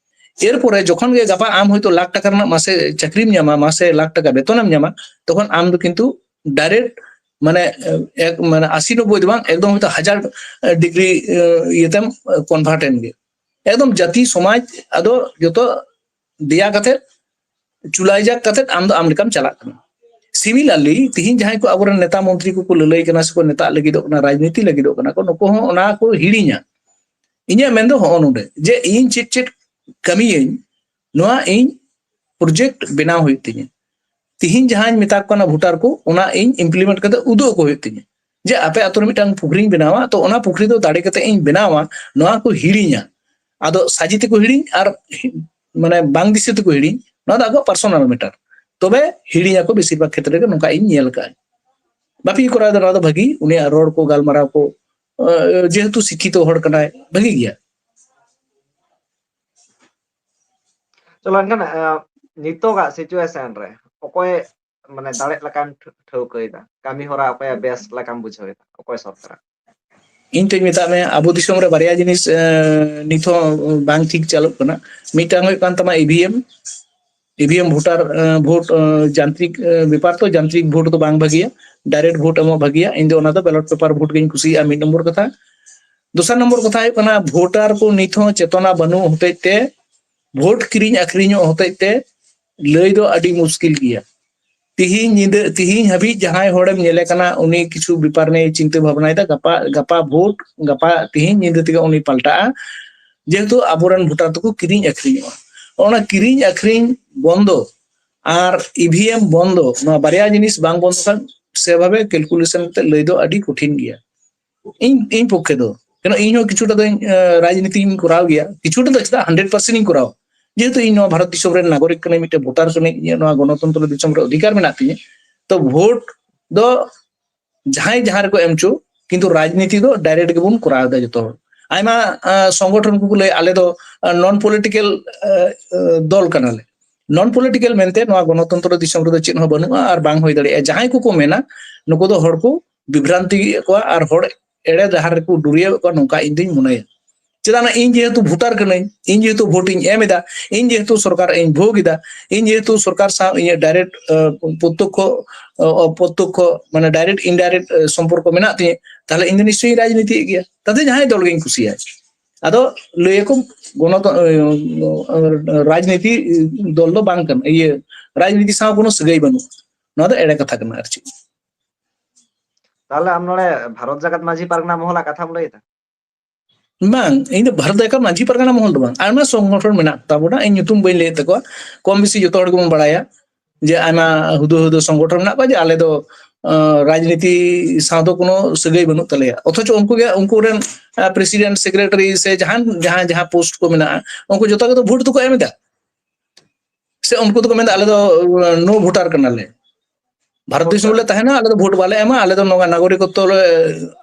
ᱮᱨᱯᱚᱨᱮ ᱡᱚᱠᱷᱚᱱ ᱜᱮ ᱜᱟᱯᱟ ᱟᱢ ᱦᱚᱭᱛᱳ ᱞᱟᱠᱷ ᱴᱟᱠᱟ ᱨᱮᱱᱟᱜ ᱢᱟᱥᱮ ᱪᱟᱹᱠᱨᱤᱢ ᱧᱟᱢᱟ, ᱢᱟᱥᱮ ᱞᱟᱠᱷ ᱴᱟᱠᱟ ᱵᱮᱛᱚᱱᱮᱢ ᱧᱟᱢᱟ, ᱛᱚᱠᱷᱚᱱ ᱟᱢ ᱫᱚ ᱠᱤᱱᱛᱩ direct ᱢᱟᱱᱮ ᱮᱠ ᱢᱟᱱᱮ ᱟᱥᱤ ᱱᱚᱵᱵᱳᱭ ᱫᱚ ᱵᱟᱝ, ᱮᱠᱫᱚᱢ ᱦᱚᱭᱛᱳ ᱦᱟᱡᱟᱨ ᱰᱤᱜᱽᱨᱤ ᱤᱭᱟᱹᱛᱮᱢ convert ᱮᱱ ᱜᱮ᱾ ᱮᱠᱫᱚᱢ ᱡᱟᱹᱛᱤ ᱥᱚᱢᱟᱡᱽ ᱟᱫᱚ ᱡᱚᱛᱚ ᱫᱮᱭᱟ ᱠᱟᱛᱮ, ᱪᱩᱞᱟᱭᱡᱟᱠ ᱠᱟᱛᱮ ᱟᱢ ᱫᱚ ᱟᱢ ᱞᱮᱠᱟᱢ ᱪᱟᱞᱟᱜ ᱠᱟᱱᱟ᱾ Similarly, ᱛᱤᱦᱤᱧ ᱡᱟᱦᱟᱸᱭ ᱠᱚ ᱟᱵᱚᱨᱮᱱ ᱱᱮᱛᱟ ᱢᱚᱱᱛᱨᱤ ᱠᱚᱠᱚ ᱞᱟᱹᱞᱟᱹᱭ ᱠᱟᱱᱟ ᱥᱮᱠᱚ ᱱᱮᱛᱟᱜ ᱞᱟᱹᱜᱤᱫᱚᱜ ᱠᱟᱱᱟ, ᱨᱟᱡᱽᱱᱤᱛᱤ ᱞᱟᱹᱜᱤᱫᱚᱜ ᱠᱟᱱᱟ ᱠᱚ, ᱱᱩᱠᱩ ᱦᱚᱸ ᱚᱱᱟ ᱠᱚ ᱦᱤᱲᱤᱧᱟ᱾ ᱤᱧᱟᱹᱜ ᱢᱮᱱ ᱫᱚ ᱦᱚᱸᱜᱼᱚ ᱱᱚᱰᱮ ᱡᱮ ᱤᱧ ᱪᱮᱫ ᱪᱮᱫ ᱠᱟᱹᱢᱤᱭᱟᱹᱧ, ᱱᱚᱣᱟ ᱤᱧ project ᱵᱮᱱᱟᱣ ᱦᱩᱭᱩᱜ ᱛᱤᱧᱟᱹ᱾ ᱛᱤᱦᱤᱧ ᱡᱟᱦᱟᱸᱧ ᱢᱮᱛᱟ ᱠᱚ ᱠᱟᱱᱟ voter ᱠᱚ, ᱚᱱᱟ ᱤᱧ implement ᱠᱟᱛᱮ ᱩᱫᱩᱜ ᱟᱠᱚ ᱦᱩᱭᱩᱜ ᱛᱤᱧᱟᱹ᱾ ᱡᱮ ᱟᱯᱮ ᱟᱛᱳ ᱨᱮ ᱢᱤᱫᱴᱟᱝ ᱯᱩᱠᱷᱨᱤᱧ ᱵᱮᱱᱟᱣᱟ, ᱛᱚ ᱚᱱᱟ ᱯᱩᱠᱷᱨᱤ ᱫᱚ ᱫᱟᱲᱮ ᱠᱟᱛᱮ ᱤᱧ ᱵᱮᱱᱟᱣᱟ, ᱱᱚᱣᱟ ᱠᱚ ᱦᱤᱲᱤᱧᱟ᱾ ᱟᱫᱚ ᱥᱟᱡᱤ ᱛᱮᱠᱚ ᱦᱤᱲᱤᱧ ᱟᱨ ᱦᱤ-, ᱢᱟᱱᱮ ᱵᱟᱝ ᱫᱤᱥᱟᱹ ᱛᱮᱠᱚ ᱦᱤᱲᱤᱧ, ᱱᱚᱣᱟ ᱫᱚ ᱟᱠᱚᱣᱟᱜ personal matter᱾ ᱛᱚᱵᱮ ᱦᱤᱲᱤᱧ ᱟᱠᱚ ᱵᱮᱥᱤᱨ ᱵᱷᱟᱜᱽ ᱠᱷᱮᱛᱨᱮ ᱨᱮ, ᱱᱚᱝᱠᱟ ᱤᱧ ᱧᱮᱞ ᱟᱠᱟᱫᱼᱟ᱾ ᱵᱟᱯᱤ ᱠᱚᱨᱟᱣ ᱫᱚ ᱱᱚᱣᱟ ᱫᱚ ᱵᱷᱟᱹᱜᱤ, ᱩᱱᱤᱭᱟᱜ ᱨᱚᱲ ᱠᱚ, ᱜᱟᱞᱢᱟᱨᱟᱣ ᱠᱚ, ᱟᱸ, ᱡᱮᱦᱮᱛᱩ ᱥᱤᱠᱠᱷᱤᱛᱚ ᱦᱚᱲ ᱠᱟᱱᱟᱭ, ᱵᱷᱟᱹᱜᱤ ᱜᱮᱭᱟ᱾ ᱪᱚᱞᱚ ᱮᱱᱠᱷᱟᱱ, ᱟᱸ, ᱱᱤᱛᱚᱜᱟᱜ situation ᱨᱮ ᱚᱠᱚᱭ ᱢᱟᱱᱮ ᱫᱟᱲᱮᱜ ᱞᱮᱠᱟᱢ ᱴᱷᱟᱹ-, ᱴᱷᱟᱹᱣᱠᱟᱹᱭᱮᱫᱟ? ᱠᱟᱹᱢᱤ ᱦᱚᱨᱟ ᱚᱠᱚᱭᱟᱜ ᱵᱮᱥ ᱞᱮᱠᱟᱢ ᱵᱩᱡᱷᱟᱹᱣᱮᱫᱟ? ᱚᱠᱚᱭ ᱥᱚᱨᱠᱟᱨᱟᱜ? ᱤᱧ ᱛᱚᱧ ᱢᱮᱛᱟᱜ ᱢᱮ, ᱟᱵᱚ ᱫᱤᱥᱚᱢ ᱨᱮ ᱵᱟᱨᱭᱟ ᱡᱤᱱᱤᱥ, ᱮᱸ, ᱱᱤᱛ ᱦᱚᱸ ᱵᱟᱝ ᱴᱷᱤᱠ ᱪᱟᱞᱩᱜ ᱠᱟᱱᱟ᱾ ᱢᱤᱫᱴᱟᱝ ᱦᱩᱭᱩᱜ ᱠᱟᱱ ᱛᱟᱢᱟ EVM, EVM voter, ᱮᱸ, vote, ᱮᱸ, ᱡᱟᱱᱛᱨᱤᱠ, ᱮᱸ, ᱵᱮᱯᱟᱨ ᱛᱚ, ᱡᱟᱱᱛᱨᱤᱠ vote ᱫᱚ ᱵᱟᱝ ᱵᱷᱟᱹᱜᱤᱭᱟ, direct vote ᱮᱢᱚᱜ ᱵᱷᱟᱹᱜᱤᱭᱟ᱾ ᱤᱧ ᱫᱚ ᱚᱱᱟ ᱫᱚ ballot paper vote ᱜᱤᱧ ᱠᱩᱥᱤᱭᱟᱜᱼᱟ, ᱢᱤᱫ ᱱᱚᱢᱵᱚᱨ ᱠᱟᱛᱷᱟ᱾ ᱫᱚᱥᱟᱨ ᱱᱚᱢᱵᱚᱨ ᱠᱟᱛᱷᱟ ᱦᱩᱭᱩᱜ ᱠᱟᱱᱟ, voter ᱠᱚ ᱱᱤᱛ ᱦᱚᱸ ᱪᱮᱛᱚᱱᱟ ᱵᱟᱹᱱᱩᱜ ᱦᱚᱛᱮᱡ ᱛᱮ, vote ᱠᱤᱨᱤᱧ ᱟᱹᱠᱷᱨᱤᱧᱚᱜ ᱦᱚᱛᱮᱡ ᱛᱮ ᱞᱟᱹᱭ ᱫᱚ ᱟᱹᱰᱤ ᱢᱩᱥᱠᱤᱞ ᱜᱮᱭᱟ᱾ ᱛᱤᱦᱤᱧ ᱧᱤᱫᱟᱹ, ᱛᱤᱦᱤᱧ ᱦᱟᱹᱵᱤᱡ ᱡᱟᱦᱟᱸᱭ ᱦᱚᱲᱮᱢ ᱧᱮᱞᱮ ᱠᱟᱱᱟ, ᱩᱱᱤ ᱠᱤᱪᱷᱩ ᱵᱮᱯᱟᱨ ᱱᱤᱭᱮ ᱪᱤᱱᱛᱟᱹ ᱵᱷᱟᱵᱽᱱᱟᱭᱮᱫᱟ, ᱜᱟᱯᱟ, ᱜᱟᱯᱟ ᱵᱷᱳᱴ, ᱜᱟᱯᱟ ᱛᱤᱦᱤᱧ ᱧᱤᱫᱟᱹ ᱛᱮᱜᱮ ᱩᱱᱤ ᱯᱟᱞᱴᱟᱜᱼᱟ, ᱡᱮᱦᱮᱛᱩ ᱟᱵᱚᱨᱮᱱ ᱵᱷᱳᱴᱟᱨ ᱫᱚᱠᱚ ᱠᱤᱨᱤᱧ ᱟᱹᱠᱷᱨᱤᱧᱚᱜᱼᱟ᱾ ᱚᱱᱟ ᱠᱤᱨᱤᱧ ᱟᱹᱠᱷᱨᱤᱧ ᱵᱚᱱᱫᱚ ᱟᱨ ᱤ ᱵᱷᱤ ᱮᱢ ᱵᱚᱱᱫᱚ, ᱱᱚᱣᱟ ᱵᱟᱨᱭᱟ ᱡᱤᱱᱤᱥ ᱵᱟᱝ ᱵᱚᱱᱫᱚ ᱠᱷᱟᱱ ᱥᱮᱵᱷᱟᱵᱮ ᱠᱮᱞᱠᱩᱞᱮᱥᱚᱱ ᱠᱟᱛᱮ ᱞᱟᱹᱭ ᱫᱚ ᱟᱹᱰᱤ ᱠᱚᱴᱷᱤᱱ ᱜᱮᱭᱟ᱾ ᱤᱧ, ᱤᱧ ᱯᱚᱠᱠᱷᱮ ᱫᱚ, ᱠᱟᱨᱚᱱ ᱤᱧ ᱦᱚᱸ ᱠᱤᱪᱷᱩᱴᱟ ᱫᱚᱧ, ᱟᱸ, ᱨᱟᱡᱽᱱᱤᱛᱤᱧ ᱠᱚᱨᱟᱣ ᱜᱮᱭᱟ, ᱠᱤᱪᱷᱩᱴᱟ ᱫᱚ ᱪᱮᱫᱟᱜ ᱦᱟᱱᱰᱨᱮᱰ ᱯᱟᱨᱥᱮᱱᱴ ᱤᱧ ᱠᱚᱨᱟᱣᱟ, ᱡᱮᱦᱮᱛᱩ ᱤᱧ ᱱᱚᱣᱟ ᱵᱷᱟᱨᱚᱛ ᱫᱤᱥᱚᱢ ᱨᱮᱱ ᱱᱟᱜᱚᱨᱤᱠ ᱠᱟᱹᱱᱟᱹᱧ, ᱢᱤᱫᱴᱮᱱ ᱵᱷᱳᱴᱟᱨ ᱠᱟᱹᱱᱟᱹᱧ, ᱤᱧᱟᱹᱜ ᱱᱚᱣᱟ ᱜᱚᱱᱚᱛᱚᱱᱛᱨᱚ ᱫᱤᱥᱚᱢ ᱨᱮ ᱚᱫᱷᱤᱠᱟᱨ ᱢᱮᱱᱟᱜ ᱛᱤᱧᱟᱹ᱾ ᱛᱚ ᱵᱷᱳᱴ ᱫᱚ ᱡᱟᱦᱟᱸᱭ ᱡᱟᱦᱟᱸ ᱨᱮᱠᱚ ᱮᱢ ᱦᱚᱪᱚ, ᱠᱤᱱᱛᱩ ᱨᱟᱡᱽᱱᱤᱛᱤ ᱫᱚ ᱰᱟᱭᱨᱮᱠᱴ ᱜᱮᱵᱚᱱ ᱠᱚᱨᱟᱣ ᱮᱫᱟ ᱡᱚᱛᱚ ᱦᱚᱲ᱾ ᱟᱭᱢᱟ, ᱟᱸ, ᱥᱚᱝᱜᱚᱴᱷᱚᱱ ᱠᱚᱠᱚ ᱞᱟᱹᱭᱟ, ᱟᱞᱮ ᱫᱚ, ᱟᱸ, ᱱᱚᱱ ᱯᱚᱞᱤᱴᱤᱠᱮᱞ, ᱟᱸ, ᱟᱸ, ᱫᱚᱞ ᱠᱟᱱᱟᱞᱮ᱾ ᱱᱚᱱ ᱯᱚᱞᱤᱴᱤᱠᱮᱞ ᱢᱮᱱᱛᱮ ᱱᱚᱣᱟ ᱜᱚᱱᱚᱛᱚᱱᱛᱨᱚ ᱫᱤᱥᱚᱢ ᱨᱮᱫᱚ ᱪᱮᱫ ᱦᱚᱸ ᱵᱟᱹᱱᱩᱜᱼᱟ ᱟᱨ ᱵᱟᱝ ᱦᱩᱭ ᱫᱟᱲᱮᱭᱟᱜᱼᱟ᱾ ᱡᱟᱦᱟᱸᱭ ᱠᱚᱠᱚ ᱢᱮᱱᱟ, ᱱᱩᱠᱩ ᱫᱚ ᱦᱚᱲ ᱠᱚ ᱵᱤᱵᱷᱨᱟᱱᱛᱤᱭᱮᱫ ᱠᱚᱣᱟ ᱟᱨ ᱦᱚᱲ ᱮᱲᱮ ᱰᱟᱦᱟᱨ ᱨᱮᱠᱚ ᱰᱩᱨᱤᱭᱟᱹᱣᱮᱫ ᱠᱚᱣᱟ, ᱱᱚᱝᱠᱟ ᱤᱧ ᱫᱩᱧ ᱢᱚᱱᱮᱭᱟ᱾ ᱪᱮᱫᱟᱜ ᱱᱟ, ᱤᱧ ᱡᱮᱦᱮᱛᱩ ᱵᱷᱳᱴᱟᱨ ᱠᱟᱹᱱᱟᱹᱧ, ᱤᱧ ᱡᱮᱦᱮᱛᱩ ᱵᱷᱳᱴ ᱤᱧ ᱮᱢ ᱮᱫᱟ, ᱤᱧ ᱡᱮᱦᱮᱛᱩ ᱥᱚᱨᱠᱟᱨ ᱤᱧ ᱵᱷᱳᱜᱽ ᱮᱫᱟ, ᱤᱧ ᱡᱮᱦᱮᱛᱩ ᱥᱚᱨᱠᱟᱨ ᱥᱟᱶ ᱤᱧᱟᱹᱜ ᱰᱟᱭᱨᱮᱠᱴ, ᱟᱸ, ᱯᱨᱚᱛᱛᱚᱠᱠᱷᱚ, ᱟᱸ, ᱚᱯᱨᱚᱛᱛᱚᱠᱠᱷᱚ, ᱢᱟᱱᱮ ᱰᱟᱭᱨᱮᱠᱴ ᱤᱱᱰᱟᱭᱨᱮᱠᱴ, ᱟᱸ, ᱥᱚᱢᱯᱚᱨᱠᱚ ᱢᱮᱱᱟᱜ ᱛᱤᱧᱟᱹ, ᱛᱟᱦᱞᱮ ᱤᱧ ᱫᱚ ᱱᱤᱥᱪᱚᱭᱤᱧ ᱨᱟᱡᱽᱱᱤᱛᱤᱭᱮᱫ ᱜᱮᱭᱟ᱾ ᱛᱟᱛᱮ ᱡᱟᱦᱟᱸᱭ ᱫᱚᱞ ᱜᱤᱧ ᱠᱩᱥᱤᱭᱟᱭ᱾ ᱟᱫᱚ ᱞᱟᱹᱭᱟᱠᱚ ᱜᱚᱱᱚᱛ-, ᱟᱸ, ᱨᱟᱡᱽᱱᱤᱛᱤ ᱫᱚᱞ ᱫᱚ ᱵᱟᱝ ᱠᱟᱱᱟ, ᱤᱭᱟᱹ, ᱨᱟᱡᱽᱱᱤᱛᱤ ᱥᱟᱶ ᱠᱳᱱᱳ ᱥᱟᱹᱜᱟᱹᱭ ᱵᱟᱹᱱᱩᱜᱼᱟ᱾ ᱱᱚᱣᱟ ᱫᱚ ᱮᱲᱮ ᱠᱟᱛᱷᱟ ᱠᱟᱱᱟ ᱟᱨ ᱪᱮᱫ᱾ ᱛᱟᱦᱞᱮ ᱟᱢ ᱱᱚᱰᱮ ᱵᱷᱟᱨᱚᱛ ᱡᱟᱠᱟᱛ ᱢᱟᱹᱡᱷᱤ ᱯᱟᱨᱜᱟᱱᱟ ᱢᱚᱦᱚᱞᱟᱜ ᱠᱟᱛᱷᱟᱢ ᱞᱟᱹᱭ ᱮᱫᱟ? ᱵᱟᱝ, ᱤᱧ ᱫᱚ ᱵᱷᱟᱨᱚᱛ ᱡᱟᱠᱟᱛ ᱢᱟᱹᱡᱷᱤ ᱯᱟᱨᱜᱟᱱᱟ ᱢᱚᱦᱚᱞ ᱫᱚ ᱵᱟᱝ, ᱟᱭᱢᱟ ᱥᱚᱝᱜᱚᱴᱷᱚᱱ ᱢᱮᱱᱟᱜ ᱛᱟᱵᱚᱱᱟ, ᱤᱧ ᱧᱩᱛᱩᱢ ᱵᱟᱹᱧ ᱞᱟᱹᱭᱮᱫ ᱛᱟᱠᱚᱣᱟ, ᱠᱚᱢ ᱵᱮᱥᱤ ᱡᱚᱛᱚ ᱦᱚᱲ ᱜᱮᱵᱚᱱ ᱵᱟᱲᱟᱭᱟ ᱡᱮ ᱟᱭᱢᱟ ᱦᱩᱫᱟᱹ ᱦᱩᱫᱟᱹ ᱥᱚᱝᱜᱚᱴᱷᱚᱱ ᱢᱮᱱᱟᱜ ᱠᱚᱣᱟ ᱡᱮ ᱟᱞᱮ ᱫᱚ, ᱟᱸ, ᱨᱟᱡᱽᱱᱤᱛᱤ ᱥᱟᱶ ᱫᱚ ᱠᱳᱱᱳ ᱥᱟᱹᱜᱟᱹᱭ ᱵᱟᱹᱱᱩᱜ ᱛᱟᱞᱮᱭᱟ, ᱚᱛᱷᱚᱪᱚ ᱩᱱᱠᱩ ᱜᱮ, ᱩᱱᱠᱩ ᱨᱮᱱ, ᱟᱸ, ᱯᱨᱮᱥᱤᱰᱮᱱᱴ, ᱥᱮᱠᱨᱮᱴᱟᱨᱤ ᱥᱮ ᱡᱟᱦᱟᱸ, ᱡᱟᱦᱟᱸ, ᱡᱟᱦᱟᱸ ᱯᱳᱥᱴ ᱠᱚ ᱢᱮᱱᱟᱜᱼᱟ, ᱩᱱᱠᱩ ᱡᱚᱛᱚ ᱜᱮᱛᱚ ᱵᱷᱳᱴ ᱫᱚᱠᱚ ᱮᱢ ᱮᱫᱟ᱾ ᱥᱮ ᱩᱱᱠᱩ ᱫᱚᱠᱚ ᱢᱮᱱᱫᱟ, "ᱟᱞᱮ ᱫᱚ, ᱟᱸ, ᱱᱳ ᱵᱷᱳᱴᱟᱨ ᱠᱟᱱᱟᱞᱮ, ᱵᱷᱟᱨᱚᱛ ᱫᱤᱥᱚᱢ ᱨᱮᱞᱮ ᱛᱟᱦᱮᱱᱟ, ᱟᱞᱮ ᱫᱚ ᱵᱷᱳᱴ ᱵᱟᱞᱮ ᱮᱢᱟ, ᱟᱞᱮ ᱫᱚ ᱱᱚᱣᱟ ᱱᱟᱜᱚᱨᱤᱠᱚᱛᱛᱚ ᱞᱮ,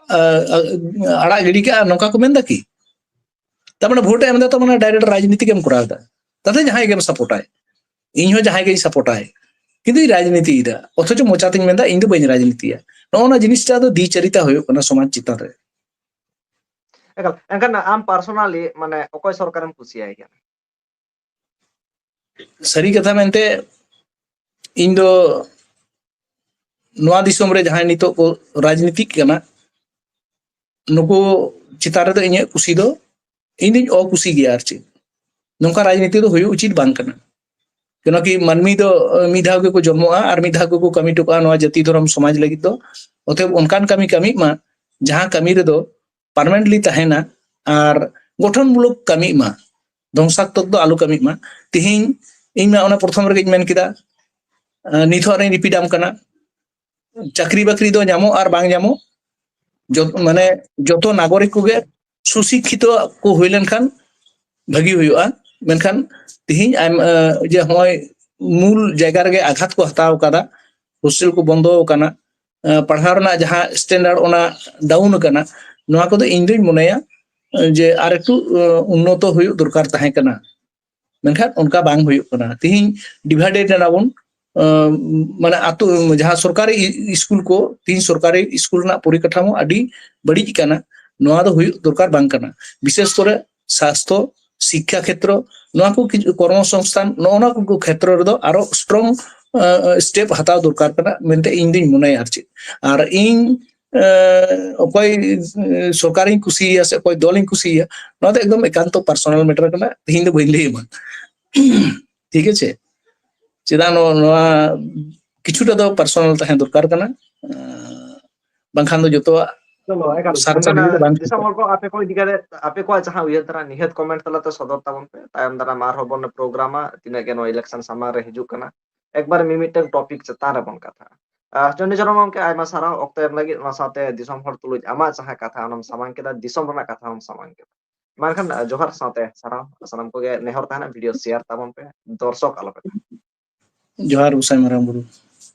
ᱟ, ᱟ, ᱟᱲᱟᱜ ᱜᱤᱰᱤ ᱠᱟᱜᱼᱟ", ᱱᱚᱝᱠᱟ ᱠᱚ ᱢᱮᱱᱫᱟ ᱠᱤ? ᱛᱟᱨ ᱢᱟᱱᱮ ᱵᱷᱳᱴ ᱮ ᱮᱢ ᱮᱫᱟ, ᱛᱟᱨ ᱢᱟᱱᱮ ᱰᱟᱭᱨᱮᱠᱴ ᱨᱟᱡᱽᱱᱤᱛᱤ ᱜᱮᱢ ᱠᱚᱨᱟᱣ ᱮᱫᱟ᱾ ᱛᱟᱛᱮ ᱡᱟᱦᱟᱸᱭ ᱜᱮᱢ ᱥᱟᱯᱳᱨᱴᱟᱭ, ᱤᱧ ᱦᱚᱸ ᱡᱟᱦᱟᱸᱭ ᱜᱮᱧ ᱥᱟᱯᱳᱨᱴᱟᱭ, ᱠᱤᱱᱛᱩ ᱨᱟᱡᱽᱱᱤᱛᱤᱭᱮᱫᱟ, ᱚᱛᱷᱚᱪᱚ ᱢᱚᱪᱟᱛᱤᱧ ᱢᱮᱱᱫᱟ, "ᱤᱧ ᱫᱚ ᱵᱟᱹᱧ ᱨᱟᱡᱽᱱᱤᱛᱤᱭᱟ᱾" ᱱᱚᱜᱼᱚ ᱱᱚᱣᱟ ᱡᱤᱱᱤᱥᱴᱟ ᱫᱚ ᱫᱤᱪᱟᱹᱨᱤᱛᱟ ᱦᱩᱭᱩᱜ ᱠᱟᱱᱟ ᱥᱚᱢᱟᱡᱽ ᱪᱮᱛᱟᱱ ᱨᱮ᱾ ᱮᱠᱟᱞ᱾ ᱮᱱᱠᱷᱟᱱ ᱟᱢ ᱯᱟᱨᱥᱳᱱᱟᱞᱤ, ᱢᱟᱱᱮ, ᱚᱠᱚᱭ ᱥᱚᱨᱠᱟᱨᱮᱢ ᱠᱩᱥᱤᱭᱟᱭ ᱠᱟᱱᱟ? ᱥᱟᱹᱨᱤ ᱠᱟᱛᱷᱟ ᱢᱮᱱᱛᱮ, ᱤᱧ ᱫᱚ ᱱᱚᱣᱟ ᱫᱤᱥᱚᱢ ᱨᱮ ᱡᱟᱦᱟᱸᱭ ᱱᱤᱛᱚᱜ ᱠᱚ ᱨᱟᱡᱽᱱᱤᱛᱤᱜ ᱠᱟᱱᱟ, ᱱᱩᱠᱩ ᱪᱮᱛᱟᱱ ᱨᱮᱫᱚ ᱤᱧᱟᱹᱜ ᱠᱩᱥᱤ ᱫᱚ, ᱤᱧ ᱫᱩᱧ ᱚᱠᱩᱥᱤ ᱜᱮᱭᱟ ᱟᱨ ᱪᱮᱫ᱾ ᱱᱚᱝᱠᱟ ᱨᱟᱡᱽᱱᱤᱛᱤ ᱫᱚ ᱦᱩᱭᱩᱜ ᱩᱪᱤᱛ ᱵᱟᱝ ᱠᱟᱱᱟ᱾ ᱠᱮᱱᱚ ᱠᱤ ᱢᱟᱹᱱᱢᱤ ᱫᱚ ᱢᱤᱫ ᱫᱷᱟᱣ ᱜᱮᱠᱚ ᱡᱚᱱᱢᱚᱜᱼᱟ ᱟᱨ ᱢᱤᱫ ᱫᱷᱟᱣ ᱜᱮᱠᱚ ᱠᱟᱹᱢᱤ ᱦᱚᱴᱚ ᱠᱟᱜᱼᱟ ᱱᱚᱣᱟ ᱡᱟᱹᱛᱤ ᱫᱷᱚᱨᱚᱢ ᱥᱚᱢᱟᱡᱽ ᱞᱟᱹᱜᱤᱫ ᱫᱚ᱾ ᱚᱛᱮᱵ ᱚᱱᱠᱟᱱ ᱠᱟᱹᱢᱤ ᱠᱟᱹᱢᱤᱜ ᱢᱟ ᱡᱟᱦᱟᱸ ᱠᱟᱹᱢᱤ ᱨᱮᱫᱚ ᱯᱟᱨᱢᱟᱱᱮᱱᱴᱞᱤ ᱛᱟᱦᱮᱱᱟ ᱟᱨ ᱜᱚᱴᱷᱚᱱᱢᱩᱞᱚᱠ ᱠᱟᱹᱢᱤᱜ ᱢᱟ, ᱫᱷᱚᱝᱥᱟᱛᱢᱚᱠ ᱫᱚ ᱟᱞᱚ ᱠᱟᱹᱢᱤᱜ ᱢᱟ᱾ ᱛᱤᱦᱤᱧ ᱤᱧ ᱢᱟ ᱚᱱᱟ ᱯᱨᱚᱛᱷᱚᱢ ᱨᱮᱜᱮᱧ ᱢᱮᱱ ᱠᱮᱫᱟ, ᱱᱤᱛ ᱦᱚᱸ ᱟᱨᱤᱧ ᱨᱤᱯᱤᱴ ᱟᱢ ᱠᱟᱱᱟ, ᱪᱟᱹᱠᱨᱤ ᱵᱟᱹᱠᱨᱤ ᱫᱚ ᱧᱟᱢᱚᱜ ᱟᱨ ᱵᱟᱝ ᱧᱟᱢᱚᱜ, ᱡᱚᱛ-, ᱢᱟᱱᱮ ᱡᱚᱛᱚ ᱱᱟᱜᱚᱨᱤᱠ ᱠᱚᱜᱮ ᱥᱩᱥᱤᱠᱠᱷᱤᱛᱚ ᱠᱚ ᱦᱩᱭ ᱞᱮᱱᱠᱷᱟᱱ ᱵᱷᱟᱹᱜᱤ ᱦᱩᱭᱩᱜᱼᱟ᱾ ᱢᱮᱱᱠᱷᱟᱱ ᱛᱤᱦᱤᱧ ᱟᱭᱢᱟ, ᱡᱮ ᱦᱚᱸᱜᱼᱚᱭ ᱢᱩᱞ ᱡᱟᱭᱜᱟ ᱨᱮᱜᱮ ᱟᱜᱷᱟᱛ ᱠᱚ ᱦᱟᱛᱟᱣ ᱠᱟᱫᱟ, ᱦᱳᱥᱴᱮᱞ ᱠᱚ ᱵᱚᱱᱫᱚ ᱟᱠᱟᱱᱟ, ᱯᱟᱲᱦᱟᱣ ᱨᱮᱱᱟᱜ ᱡᱟᱦᱟᱸ ᱥᱴᱮᱱᱰᱟᱨᱰ ᱚᱱᱟ ᱰᱟᱣᱩᱱ ᱟᱠᱟᱱᱟ, ᱱᱚᱣᱟ ᱠᱚᱫᱚ ᱤᱧ ᱫᱩᱧ ᱢᱚᱱᱮᱭᱟ ᱡᱮ ᱟᱨ ᱮᱠᱴᱩ ᱩᱱᱱᱚᱛᱚ ᱦᱩᱭᱩᱜ ᱫᱚᱨᱠᱟᱨ ᱛᱟᱦᱮᱸ ᱠᱟᱱᱟ᱾ ᱢᱮᱱᱠᱷᱟᱱ ᱚᱱᱠᱟ ᱵᱟᱝ ᱦᱩᱭᱩᱜ ᱠᱟᱱᱟ᱾ ᱛᱤᱦᱤᱧ ᱰᱤᱵᱷᱟᱭᱰᱮᱰ ᱮᱱᱟ ᱵᱚᱱ, ᱢᱟᱱᱮ ᱟᱛᱳ, ᱡᱟᱦᱟᱸ ᱥᱚᱨᱠᱟᱨᱤ ᱤᱥᱠᱩᱞ ᱠᱚ, ᱛᱤᱦᱤᱧ ᱥᱚᱨᱠᱟᱨᱤ ᱤᱥᱠᱩᱞ ᱨᱮᱱᱟᱜ ᱯᱚᱨᱤᱠᱟᱴᱷᱟᱢᱳ ᱟᱹᱰᱤ ᱵᱟᱹᱲᱤᱡ ᱠᱟᱱᱟ᱾ ᱱᱚᱣᱟ ᱫᱚ ᱦᱩᱭᱩᱜ ᱫᱚᱨᱠᱟᱨ ᱵᱟᱝ ᱠᱟᱱᱟ᱾ ᱵᱤᱥᱮᱥ ᱠᱚᱨᱮ ᱥᱟᱥᱛᱷᱚ, ᱥᱤᱠᱠᱷᱟ ᱠᱷᱮᱛᱨᱚ, ᱱᱚᱣᱟ ᱠᱚ ᱠᱤᱪᱷᱩ ᱠᱚᱨᱢᱚ ᱥᱚᱝᱥᱛᱷᱟᱱ, ᱱᱚᱜᱼᱚ ᱱᱚᱣᱟ ᱠᱚ ᱠᱷᱮᱛᱨᱚ ᱨᱮᱫᱚ ᱟᱨᱚ ᱥᱴᱨᱚᱝ ᱥᱴᱮᱯ ᱦᱟᱛᱟᱣ ᱫᱚᱨᱠᱟᱨ ᱠᱟᱱᱟ ᱢᱮᱱᱛᱮ ᱤᱧ ᱫᱩᱧ ᱢᱚᱱᱮᱭᱟ᱾ ᱟᱨ ᱪᱮᱫ, ᱟᱨ ᱤᱧ ᱚᱠᱚᱭ ᱥᱚᱨᱠᱟᱨᱤᱧ ᱠᱩᱥᱤᱭᱟᱭᱟ ᱥᱮ ᱚᱠᱚᱭ ᱫᱚᱞᱤᱧ ᱠᱩᱥᱤᱭᱟᱭᱟ, ᱱᱚᱣᱟ ᱫᱚ ᱮᱠᱫᱚᱢ ᱮᱠᱟᱱᱛᱚ ᱯᱟᱨᱥᱚᱱᱟᱞ ᱢᱮᱴᱟᱨ ᱠᱟᱱᱟ, ᱛᱮᱦᱮᱧ ᱫᱚ ᱵᱟᱹᱧ ᱞᱟᱹᱭ ᱟᱢᱟ᱾ ᱴᱷᱤᱠ ᱟᱪᱷᱮ? ᱪᱮᱫᱟᱜ ᱱᱚᱣᱟ, ᱱᱚᱣᱟ ᱠᱤᱪᱷᱩᱴᱟ ᱫᱚ ᱯᱟᱨᱥᱚᱱᱟᱞ ᱛᱟᱦᱮᱸ ᱫᱚᱨᱠᱟᱨ ᱠᱟᱱᱟ᱾ ᱵᱟᱝᱠᱷᱟᱱ ᱫᱚ ᱡᱚᱛᱚᱣᱟᱜ ᱪᱚᱞᱚ, ᱮᱠᱟᱞ᱾ ᱥᱟᱨ ᱢᱮᱱᱠᱷᱟᱱ, ᱪᱟᱹᱯᱤ ᱫᱚ ᱵᱟᱝ ᱫᱤᱥᱚᱢ ᱦᱩᱭᱩᱜᱼᱟ᱾ ᱦᱚᱲ ᱠᱚ ᱟᱯᱮ ᱠᱚ ᱤᱫᱤ ᱠᱟᱛᱮ, ᱟᱯᱮ ᱠᱚᱣᱟᱜ ᱡᱟᱦᱟᱸ ᱩᱭᱦᱟᱹᱨ ᱫᱷᱟᱨᱟ, ᱱᱤᱦᱟᱹᱛ ᱠᱚᱢᱮᱱᱴ ᱛᱟᱞᱟᱛᱮ ᱥᱚᱫᱚᱨ ᱛᱟᱵᱚᱱ ᱯᱮ᱾ ᱛᱟᱭᱚᱢ ᱫᱟᱨᱟᱢ ᱟᱨᱦᱚᱸ ᱵᱚᱱ ᱯᱨᱳᱜᱨᱟᱢᱟ, ᱛᱤᱱᱟᱹᱜ ᱜᱮ ᱱᱚᱣᱟ ᱤᱞᱮᱠᱥᱚᱱ ᱥᱟᱢᱟᱝ ᱨᱮ ᱦᱤᱡᱩᱜ ᱠᱟᱱᱟ᱾ ᱮᱠᱵᱟᱨ ᱢᱤᱢᱤᱫᱴᱟᱝ ᱴᱚᱯᱤᱠ ᱪᱮᱛᱟᱱ ᱨᱮᱵᱚᱱ ᱠᱟᱛᱷᱟᱜᱼᱟ᱾ ᱟᱨ ᱪᱚᱱᱰᱤᱪᱚᱨᱚᱱ ᱜᱚᱢᱠᱮ, ᱟᱭᱢᱟ ᱥᱟᱨᱦᱟᱣ ᱚᱠᱛᱚ ᱮᱢ ᱞᱟᱹᱜᱤᱫ, ᱚᱱᱟ ᱥᱟᱶᱛᱮ ᱫᱤᱥᱚᱢ ᱦᱚᱲ ᱛᱩᱞᱩᱡ ᱟᱢᱟᱜ ᱡᱟᱦᱟᱸ ᱠᱟᱛᱷᱟ, ᱚᱱᱟᱢ ᱥᱟᱢᱟᱝ ᱠᱮᱫᱟ, ᱫᱤᱥᱚᱢ ᱨᱮᱱᱟᱜ ᱠᱟᱛᱷᱟ ᱦᱚᱸᱢ ᱥᱟᱢᱟᱝ ᱠᱮᱫᱟ᱾ ᱢᱟ ᱮᱱᱠᱷᱟᱱ, ᱡᱚᱦᱟᱨ ᱥᱟᱶᱛᱮ ᱥᱟᱨᱦᱟᱣ᱾ ᱥᱟᱱᱟᱢ ᱠᱚᱜᱮ ᱱᱮᱦᱚᱨ ᱛᱟᱦᱮᱱᱟ, ᱵᱷᱤᱰᱤᱭᱳ ᱥᱮᱭᱟᱨ ᱛᱟᱵᱚᱱ ᱯᱮ, ᱫᱚᱨᱥᱚᱠ ᱟᱞᱚᱯᱮ ᱛᱟᱦᱮᱱᱟ᱾ ᱡᱚᱦᱟᱨ ᱜᱚᱸᱥᱟᱭ ᱢᱟᱨᱟᱝ ᱵᱩᱨᱩ᱾